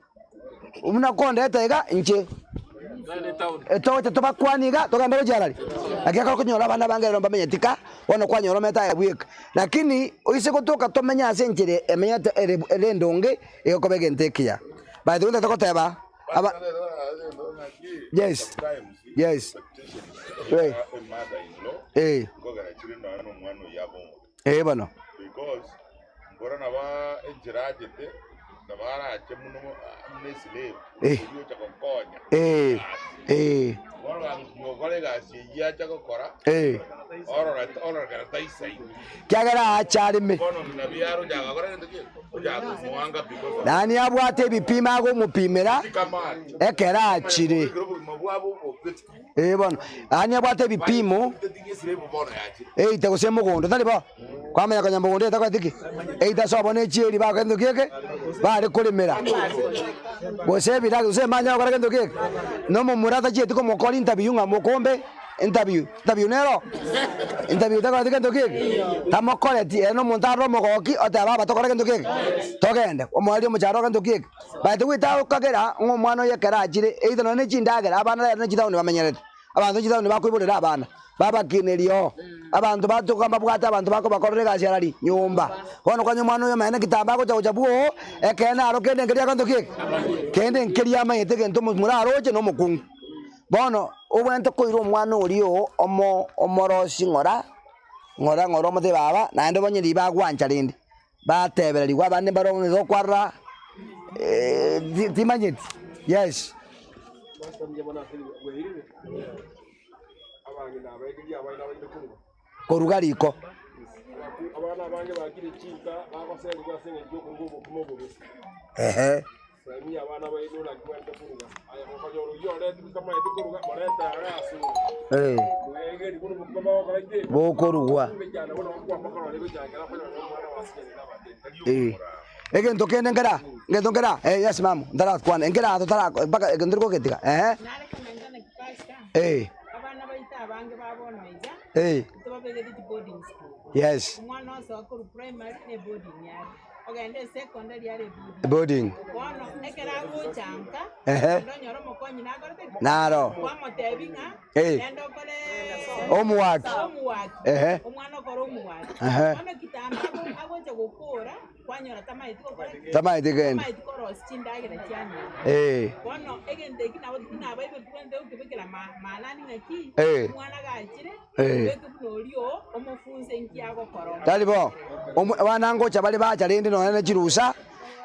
Buna kondeta iga inche, togocha tobakwanie iga togende gochia arari, naki ekero okonyora abana abange rero mbamenyeti ka, bono kwanyora omanyete aye bweka. Lakini oise gotoka tomenye ase enchera emenyete ere ere endonge, egokoba egento ekiya. By the way ntagete goteba aba yes, yes, eh, eh, eh bono. Mbora nabo enchera achete, nabo arache buna buna eslave, Eh. oyio ocha gokonya Eh, egasi. eh, Bono gagotiga gokora egasi eyio acha gokora, eh. orora ororekana taisaini. Kiagera aache areme. Bono ng'ina biaro ochaka gokora gento ki? Ochaka komoanga because of Yaani abwate ebipimo agomopimera chikamati. ekero achire. Ekero obogima bwabo obobe. Ee bono, yaani abwate ebipimo eita gose mogondo, tari bo? Kwamanya konya mogondo etakoreti ki? Eita ase obo ne chieri bagokora gento ki eke? Bare koremera. Gose ebiragi gose emanya gokora gento ki eke? Na omomura tachieti komokora interview ng'a mokombe interview, interview nero? Interview takoreti gento ki eke? Tamokoreti, ere na omonto arore omogoki oteba baba tokore gento ki eke? Togende, omoerio omocharo gento ki eke? By the way tagokagera ng'a omwana oye ekero achire, either nonya ne chindagera, abana rero ne chitaoni bamenyerete. Abanto chitaoni bakoiborera abana, babakineria oo. Abanto batoka mbabwate abanto bakobakorera egasi arari nyomba. Bono kwanya omwana oyo omanyene kitambo agocha gocha bwoo, ekeene aro kende nkeria gento ki eke? Kende nkeria amanyete egento momura aroche na omokungu. Bono, obwenerete koira omwana oria oo omo omorosie ng'ora, ng'ora ng'ora omotebie baba, naende onye riba agwancha rende. Batebererigwe abande mbare ong'e gokwarora timanyeti, yes. Koruga riko. Ehe. Eh. Bokorugwa. Eh. Egento kende nkera, egento nkera, eh yes ma'am, ntarakwana, nkera totara mpaka egento tori gogetiga, ehe. Eh. Eh. Yes. Ogende esecondary are eboarding. Eboarding. Bono ekero agocha nka, Ehe. naende onyore omokonyi nakorete ki? Naro. Kwamotebi ng'a Eh. genda okore Homework. homework. Ehe. Omwana okore homework. Ehe. Bono kitambo ago- agocha gokora, kwanyora tamaeti gokora ki? Tamaeti kende. Tamaeti korosia chindagera chia nyomba. Eh. Bono egento eki nabo buna abaibori tobwenerete gokebekera ma- maanani ng'aki, Eh. omwana gachire, Eh. Tari bo, abana ngocha bare bacha rende nonya ne chirusa,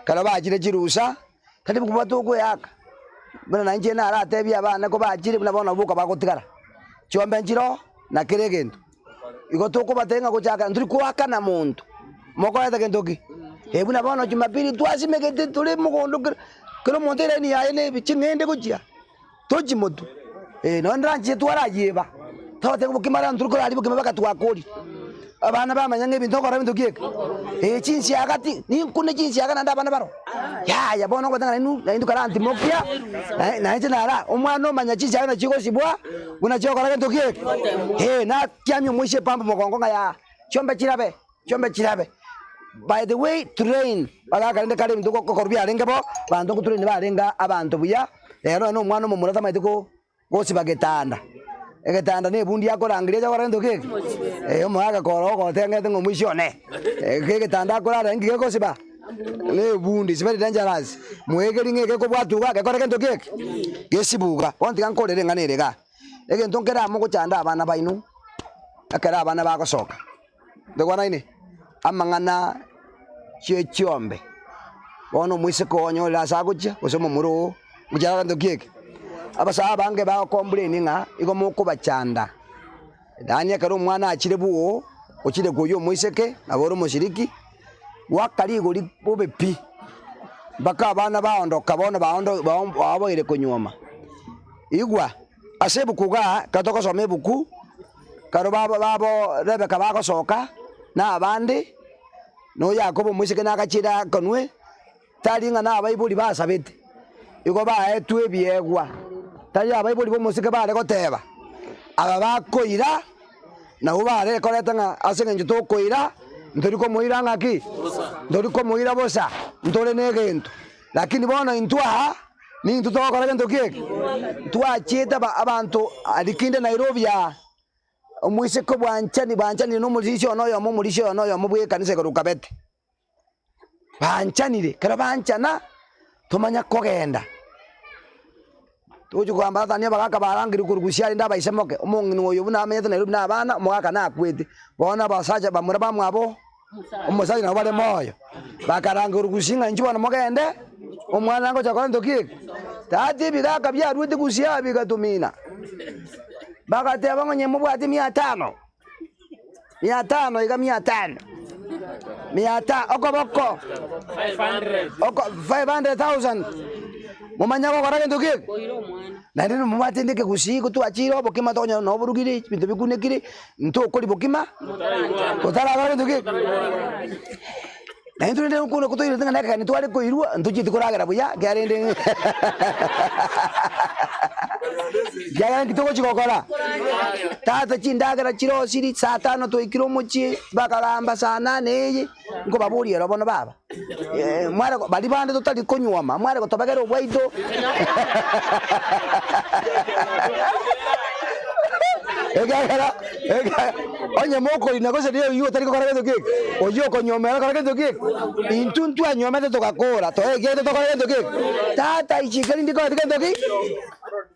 ekero bachire chirusa, tari kobua tokoeaka, buna na inche naratebie abana ko bachire buna bono boka bagotigara, chiombe nchire oo, na kera egento. Igo tokobatebia ng'a gochaka ntori koakana monto, mokoreta gento ki? Eh buna bono jumapili twasimegete tore mogondo kera kera omonto eraini yaye na ebi ching'ende gochia. Tochi motwe, eh, nonya nranchire twarayeba, togotebi bokima rero nturi koraria bokima mpaka twakorire. Abana bamanya ng'a ebinto okora ebinto ki eke? Eh, chinsiaga ti, ninkune chinsiaga naende abana baro. Yaya bono ogoteba ng'a nainwe naintwe karantimokia, nae nainche nara omwana omanya chinsiaga nachi chigosibwa, buna chiokora gento ki eke? Eh, natiamia omoisia epampu mogongo ng'a yaa, chiombe chirabe. Chiombe chirabe. By the way train bagaka rende kare ebinto gokorwa biarenge bo, abanto ngotrain barenge abanto buya, rero nonye na omwana omomura tamaeti ko gosiba getanda, egetanda na ebundi akorangeria ache gokora gento ki eke? Eh omogaka kore ogotengete ng'a omoisia one, egetanda akorara inki gegosiba? Na ebundi it's very dangerous, moegeri ng'a egekobwatwa iga gekore gento ki eke? Gesibuga. Bono tiga nkorere eng'ana ere igaa, egento nkere amo gochanda abana baino, ekero abana bagosoka. Ndogwanaine amang'ana chi'echiombe, bono omoiseke oo onyorire ase agochia, gose omomura oo, gochia gento ki eke? Abasae abange bagocomplain ng'a igo mokobachanda, yaani ekero omwana achire bwoo. ochire koyia omoiseke, nabo ore omoshiriki, goaka rigori bobe pi, mpaka abana baondoka bono baondo baoboire konyuoma. Igwa, ase ebuku igaa, ekero togosoma ebuku, ekero babo babo Rebeka bagosoka, na abande, na oyo Yakobo omoiseke nagachire akanwe. Tari ng'a nabaibori basabete, igo baetwe ebiegwa. Tari abaibori b'omosike bare goteba, Aba bakoira, nabwo bare koreta ng'a ase engencho tokoira, ntori komoira ng'aki? Ntori komoira bosa, ntore negento. Lakini bono intwe aa, nintwe togokora gento ki eke? Ntwachiete aba abanto aria kinde Nairobi aa, omoiseke bwanchani banchanire na omorisia one oyomo omorisia oyo noyomo bw'ekanisa igoro okabete. Banchanire, ekero banchana, tomanya kogenda, togochia kogamba tata nigo abagaka barangeria korwa gusii arende abaise moke, omong'ina oyo buna amenyete Nairobi na abana, omogaka nakwete, bono abasacha bamura bamwabo omosacha nabo bare moyo, bakarangerwa gusii ng'a inchuo bono mogende, omwana ngocha kore ntoki eke? Tata ebigaka biarwete gusii aa bigatomina, bagateba ng'a onye mobwate mia tano. Mia tano iga mia tano, mia ta okoboko oko 500,000 momanye gokora gento ki eke? Naende nomobwate inde ekegusii gotwachire obokima tokonyora na oborugire ebinto bikunekire, ntokoria bokima totarakora gento ki eke? Naintwe rende okwo nokwo toirete ng'a nekegeni tware koirwa, ntochieti koragera buya, ekiagera rende ekiagera nki togochi gokora? Tata chindagera chirosiri, saa tano twaikire omochie, bakagamba saa nane eye, nkobaboria ero bono baba, mware baria bande totari konyuoma, mware gotobegera obwaito. Ekiagera ekiagera onye mokorina gose riria oyio otari gokora gento ki eke, oyio okonyuoma ere okore gento ki eke, intwe ntwanyuomete togakora, toegerete tokore gento ki eke, tata ichika rinde rikoreti gento ki?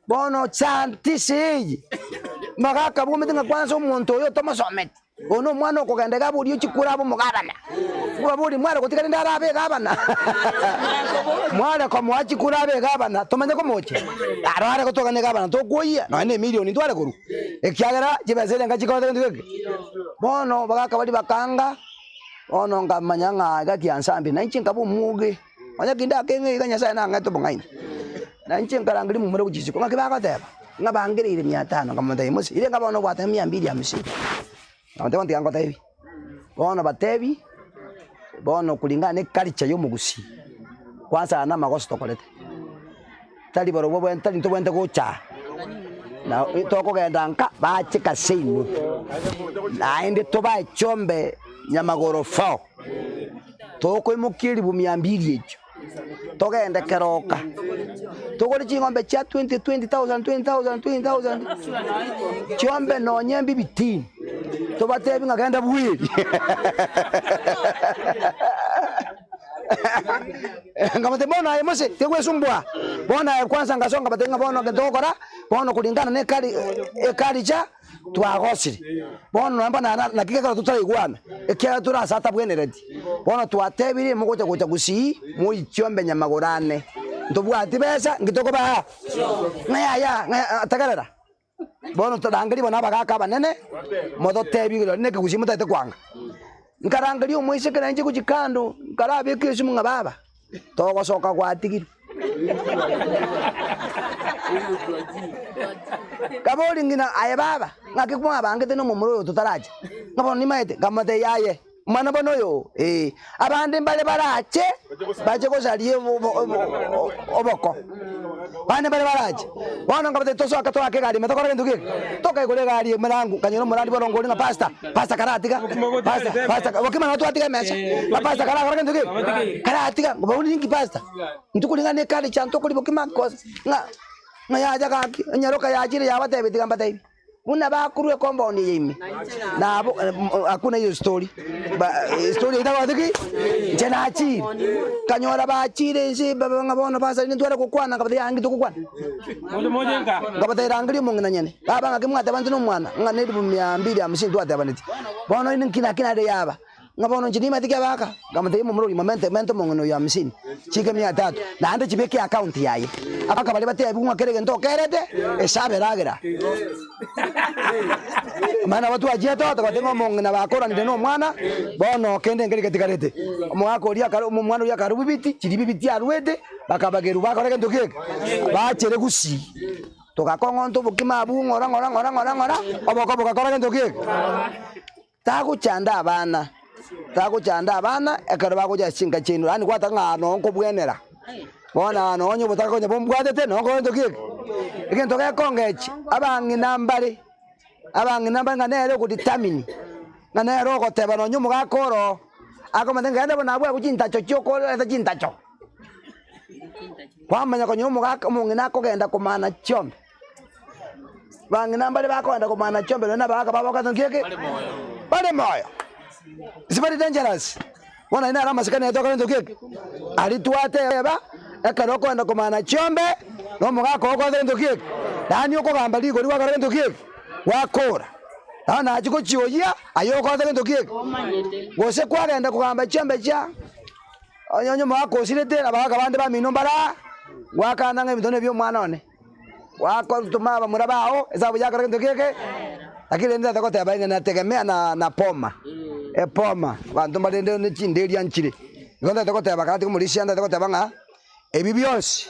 Bono chantisi eye, magaka bwomete ng'a kwansa omonto oyo otomosometi. Oyo nomwana okogenda iga aborie chikura abe omogabana. Obaborie mware gotiga rende arabe egabana? Mware komoa chikura abe egabana tomanye komochia? Aro are gotogana egabana tokwoyia nonya ne emilioni ntware korwa ekiagera chibesa eria nkachikorete gento geke. Bono bagaka baria bakaanga, bono nkamanya ng'a iga kiansambire na inche nkaba omwoge, onye kinde akeng'e iga Nyasaye nang'ete obong'aini. Na inche nkarangeria momura gochia isiko, ng'aki bagoteba? Ng'a bangereire mia tano, nkamotebia Musa, ire ng'a bono obwate mia mbili hamsini. Nkamotebia tiga ngotebie, bono batebi, bono kulingana na eculture ya omogusii, kwanza aya namagoso tokorete, tari barobwo bwen tari ntobwenerete gocha aa, na tokogenda nka bache kase inwe, naende tobae chiombe nyamagoro four, tokoimokia eribu mia mbili echio. Togende keroka, togore ching'ombe chia 20 20,000 20,000 20,000 chiombe nonye mbibitini, tobatebi ng'a genda bweri Nkamotebia bono aye mose tigwesumbua, bono aye kwanza ngasonga nkabatebia ng'a bono egento togokora, bono kulingana na ekari eculture. Twagosire, bono nonya mbana na naki gekero totaraigwana, ekiagera tore ase atabwenereti. Bono twatebire mogocha gocha gusii, moichiombe nyamagoro ane. Ntobwati besa, nki tokobaa? Ng'a yaya, ng'a tegerera. Bono torangerie bono abagaka abanene, mototebie rirorio na ekegusii motagete kwanga. Nkarangeria omoiseke nainche gochia kando, nkarabeka esimu ng'a baba, togosoka gwatigirwe. Kabori ng'ina, Aye baba, ng'aki mwabangete nomomura oyo totaracha? Ng'a bono nimaete. Nkamotebia, Aye, omwana bono oyo oo, ee, abande mbare barache, bache gosaria oboko. Abande mbare barache. Bono nkabatebia, Tosoke toake egari ime tokore gento ki eke? Tokaigora egari emerango, nkanyora omorandi boronge oria ng'a pastor, pastor karatiga, pastor, pastor, bokima nabo twatiga emesa, ng'a pastor karakore gento ki eke? Karatiga, nkobaboria ninki pastor? Intwe koringana ne ekari chia ntokori bokima cause ng'a ng'a yacha gaki, enyaroka yachire yabatebia tiga mbatebie, buna bakorwa ecompound eye ime, nabo hakuna hiyo story ba story eywo tagoteba ki? Inche nachire, nkanyora bachire inse baba ng'a bono pastor rende ntware gokwana nkabatebia yaya nki togokwana? Nkabatebia rangeria omong'ina nyene, baba ng'aki mwateba intwe na omwana, ng'a na elifu mia mbili hamsini twatebanetie, bono inde nki naki naende yaba. Ng'a bono inche nimanyete ki abaka, nkamotebia momura oria momente mente omong'ina oyo hamsini, chike mia tatu, naende chibeke account yaye. Abaka baria batebiwe ng'a kera egento okerete, esabu eragera. Omanye nabo twachiete oo togateba ng'a omong'ina bakoranire na omwana, bono kende nkeri getigarete. Omogaka oria akare omwana oria akarwa bibiti, chiria bibiti arwete, bakabagerwa bakora gento ki eke? Bachere gusii. Togakong'onta obokima abwo ng'ora ng'ora ng'ora ng'ora ng'ora, oboko bogakora gento ki eke? Tagochanda abana, tagochanda abana ekero bagocha ase chinka chiaino, yaani gwataka ng'a noo nkobwenera, bono aa nonye obotaka konya bombwatete noo nkogenda gento ki eke? Egento gekongechi, abang'ina mbare, abang'ina mbare ng'a nere ogodetermine, ng'a nere ogoteba nonye omogaka oro oo, akomanya ng'a genda bono abwo abwo chintacho chiokoreta chintacho. Kwamanya konya omogaka omong'ina akogenda komana chiombe. Bang'ina mbare bakogenda komana chiombe nonya nabagaka babo bakogenda nki eke? Bare moyo. It's very dangerous. Bono aye naro amasikani aye tokora gento ki eke? Aria twateba, ekero okogenda komana chiombe, na omogaka oo okogenda gento ki eke? Yaani okogamba rigori gwakora gento ki eke? Gwakora. Bono nachia gochioyia, aye okogenda gento ki eke? Gose kwagenda kogamba chiombe chia onye onye omogaka osirete, abagaka bande bamino mbare aa, gwakana ng'a ebinto nebi'omwana one. Gwakotoma abamura bao, esabu yakora gento kieke, lakini rende tata goteba ng'a nategemea na na poma, epoma, abanto mbarende ne chinderia nchire. Igo ntagete goteba kare tiga ntagete goteba ng'a, ebi bionsi,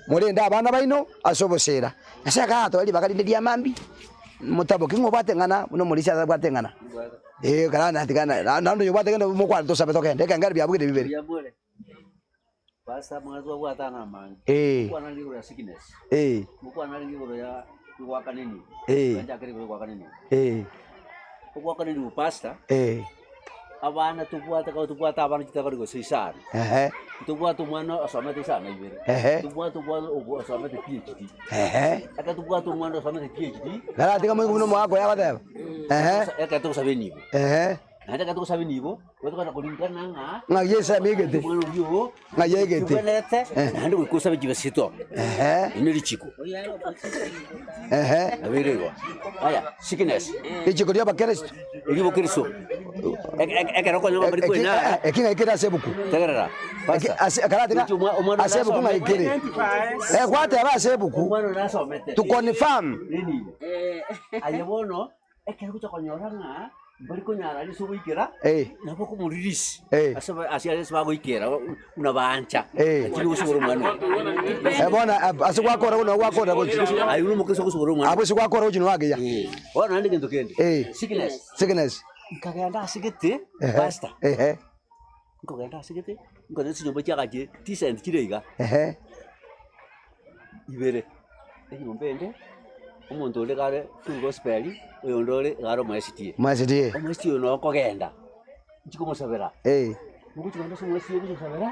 morende abana baino ase obosera. Nyasaye akagatoa ribaga rinde ria mambia, motaboki ng'a obwate eng'ana buna omorisia atabwate eng'ana. Eh, kara natiga na naende oyobwate genda mokwane tosabe togende, ekengere biabugire bibere. Pastor amang'ana twabwate aa namange. Eh. Mokwana arenge igoro ya sickness. Eh. Mokwana arenge igoro ya goakana enibo. Eh. Nchakere igoro ya goakana enibo. Eh. Ogoakana enibo pastor, Eh. abana tobwate kaba tobwate abana chitakori gose isano. Ehe. Tobwate omwana osomete isano na ibere. Ehe. Tobwate omwana obo- osomete PhD. Ehe. Ekero tobwate omwana osomete PhD, Naratiga moigwe buna omogaka oyo agoteba. Ehe. ekero togosaba enibo. Ehe. Naende ekero togosaba enibo, Goika koringana ng'a Ng'a Yeso amegete. omwana oyio oo Ng'a yegete. kibwenerete Eh. naende goika osabe chibesa Ehe. Eri ne richiko Ehe. nabeire igo. Aya, sickness Richiko ria abakristo. erio bokristo Eke- eke- ekero okonyora ng'a bari kwenyara Eki ng'a ekere ase ebuku. tegerera Eki- pastor ase karatiga Gochia omwa- omwana ase ebuku ng'a ekere. Eh, gwateba ase ebuku omwana oria nasomete to confirm. Nenibo. Aye bono Ekero ogocha konyora ng'a mbari konyara ase ogoikera, Eh. nabo okomorelease Eh. ase ba- ase ase bagoikera buna baancha, Eh. lakini gosibora omwana oyo. Eh, bono ab- ase gwakora buna gwakora gochi. Aye buna omokristo ogosibora omwana Abwo ase gwakora gochi noagiya. Eh. Bono naende egento kende, Eh. sickness, Sickness. nkagenda ase gete, Ehe. pastor, Ehe. nkogenda ase gete, nkonyora chinyomba chiagachire decent chire iga. Ehe. Ibere, enyomba ende, omonto onde iga are full gospel, oyonde ore iga are omo SDA. Omo SDA. Omo SDA oyo noo okogenda, nchi komosabera, Eh. ngochi kogenda ase omo SDA gochi kosabera,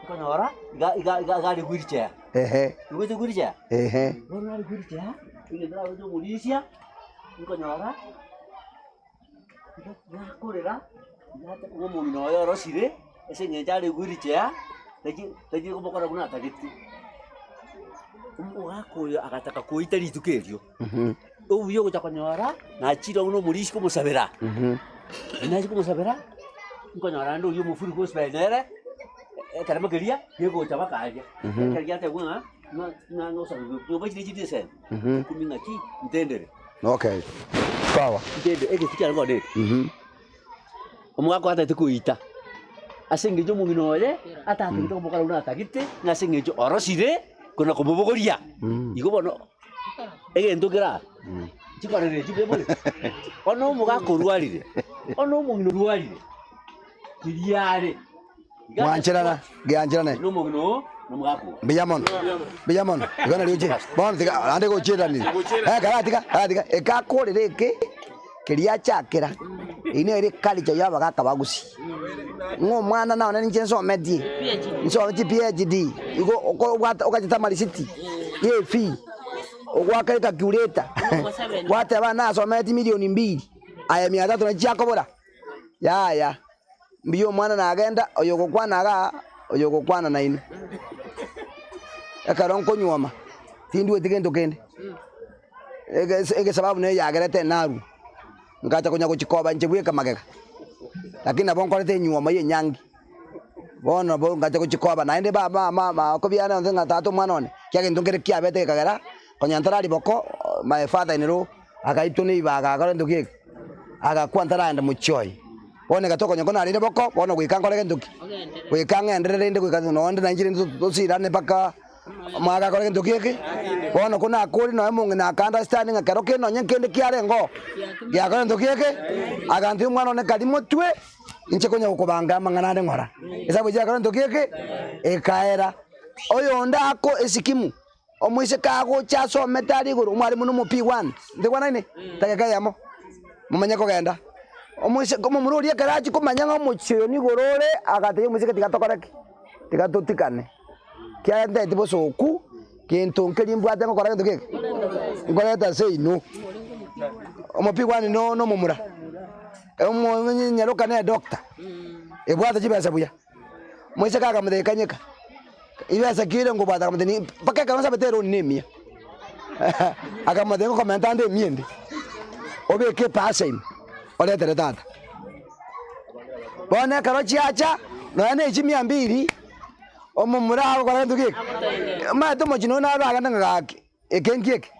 okonyora iga iga iga iga are wheelchair. Ehe. Nigocha wheelchair? Ehe. Bono nare wheelchair, egento naroche omorisia, nkonyora. Nakorera, ng'a omong'ina oye orosire, ase eng'encho are wheelchair, tachi tachi komokora buna atagete. Omogaka oyo agataka koita rituko erio, obuya ogocha konyora, nachire buna omorisia komosabera, nachia komosabera, nkonyora naende oywo omofuri gospel nere, ekeremo keria, gegocha mpaka aria, ekero giatebwa ng'a ng'a ng'a ng'a nyomba chiria chire esemi, ikomi ng'aki, ntendere. Okay. Sawa. Ntende egeti kiane bono eke. Mhm. Omogaka oyo atagete koita, ase eng'encho omong'ina oye atatagete komokora buna atagete, ng'a ase eng'encho orosire kona komobogoria. Igo bono egento kere aa, chikorera echio kebore, bono omogaka orwarire, bono omong'ina orwarire, keria are. Mwancherana, giancherane. Na omong'ina oo na omogaka oo. Mbuya mono, mbuya mono. Igo nario oche, bono tiga naende gochiranire. Eh, karatiga, karatiga, ekakorera eke, keria achakera, eyio nere eculture ya abagaka ba gusii. Ng'a omwana nonye ninche nsometie, nsometie PhD, igo oko obwate okachete amarisiti ya efee, ogoaka ecalculator, gwateba nasometie milioni mbili, aye mia tatu nachi chiakobora, yaya. Mbuya omwana nagenda, oyogokwana igaa, oyogokwana nainwe. Ekero nkonyuoma, tindweti gento kende, egese egesababu neye yagerete narwe, ngacha konya gochikoba inche bweka magega. Lakini nabo nkorete enywomo ya enyangi, bono nabo ngacha gochia koba naende ba ba ma maoko biane onsi ng'a tata omwana one, ekiagera egento nkere kiabete gekagera, konya ntarari boko, my father in law agaitwa na ribaga agakora gento ki eke, agakwa ntaragenda mochie oye. Bono egatoka konya konarire boko, bono goika nkore gento ki? Goika ng'enderere rende goika nonde nainche rende tosirane mpaka omwaka akore gento ki eke? Bono ko nakorire nonye omong'ina aka understand ng'a kero kende nonye nkende kiarenge oo, giakora gento ki eke? Agantebia omwana one karia motwe, inche konya gokobanga amang'ana ande ng'ora. Esabu eria yakora gento ki eke? Ekaera. Oyonde ako esikimu, omoiseke agocha asomete aria igoro, omwalimu na omo P1, ntekwanaine? Tageka eyemo, momanye kogenda. Omoiseke omomura oria ekero achia komanya ng'a omochie oyo nigo ore, agatebia omoiseke tiga tokore ki? Tiga totigane. Ekiagera ntagete bosoku, gento nkeria mbwate ngokora gento ki eke? Nkoreta ase inwe. Omo P1 no nomomura, omo nyaroka nere doctor, ebwate chibesa buya. Moiseke akamotebia, Kanyeka, ibesa ki ere nkobwata? Akamotebia, Ni mpaka ekero nsabete eroni na emiya. Akamotebia, Ngokomenta ande emiya ende, obeke epasa ime, oretere tata. Bono ekero chiacha, nonya na echimia mbiri, omomura agokora gento ki eke? Omanyete omochie noyo naro agende ng'a gaki. Eke nki eke?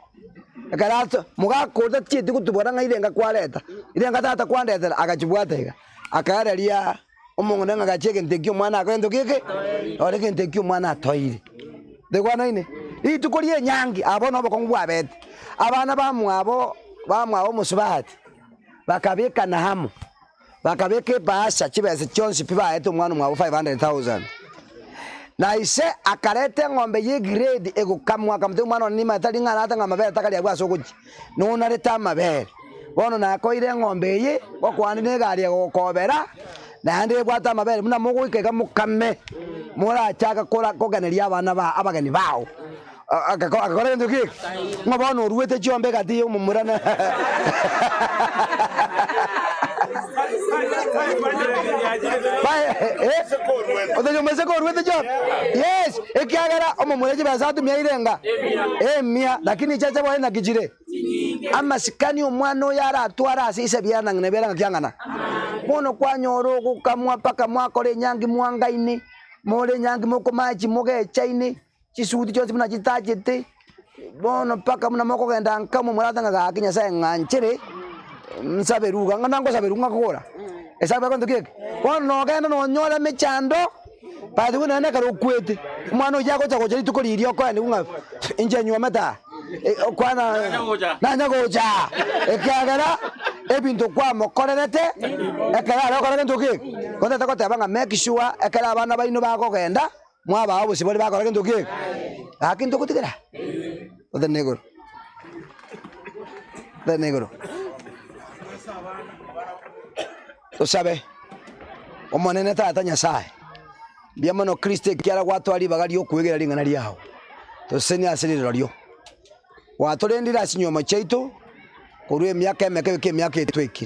Ekero aso mogaka oria tachieti gotubora ng'a irenga kwareta, irenga tata kwandetera, agachibwata iga, akaereria omong'ina ng'a gachia egento ekio omwana akore gento ki eke? Rora egento ekio omwana atoeire. Ntoigwanaine? Rituko ria enyangi, abwo bono obokong'u bwabete, abana bamwabo bamwabo omosubati, bakabekana amo, Bakabeka ebahasha chibesa chionsi pi baete omwana omwabo 500,000. Na ise akareta eng'ombe y'egrade egokamwa, akamotebia, Omwana one nimanye tari ng'a arate ng'a amabere takari agwo ase ogochia, nonarete amabere. Bono nakoeire eng'ombe eye, ngokoa nde negari egokobera, naende ebwate amabere, buna mogoika iga mokame, morachake kora kogeneria abana ba abageni bao. Agakora gento ki? Ng'a bono oruete chiombe egati y'omomura na Otebi omoiseke oruete chiombe? Yes, ekiagera omomura chibesa atumia irenga emia, lakini chiacha bwaye naki chire? Amasikani omwana oyo aratware ase ise biara na ng'ina biara ng'aki ang'ana? Bono kwanyora ogokamwa mpaka mwakora enyangi mwangaine, more enyangi mokomachi mogechaine. Chisuti chionsi buna chitachete, bono mpaka buna mokogenda nka momorate ng'a gaki Nyasaye ng'anchere, nsabe ruga, ng'a nangosabe ruga ngakogora, esabu egento ki eke? Bono nogenda nonyore emechando, by the way nonye ekero okwete, omwana oyio agocha gocha rituko riria okoenigwa ng'a inche nyuomete aa, okwana nanya gocha aa, ekiagera ebinto kwamokorerete, ekero are gokora gento ki eke? Gotete goteba ng'a make sure ekero abana baino bakogenda. Mwabaa obosibore bakora gento ki eke? Gaki ntogotigera? Otene igoro, otene igoro. Tosabe, Omonene Tata Nyasaye, mbuya mono Kristo ekiara gwatoa ribaga riokwegera ring'ana riao, tosesenie ase rirorio. Gwatorendire ase chinyomba chiaito korwa emiaka emeke goika emiaka etwekire.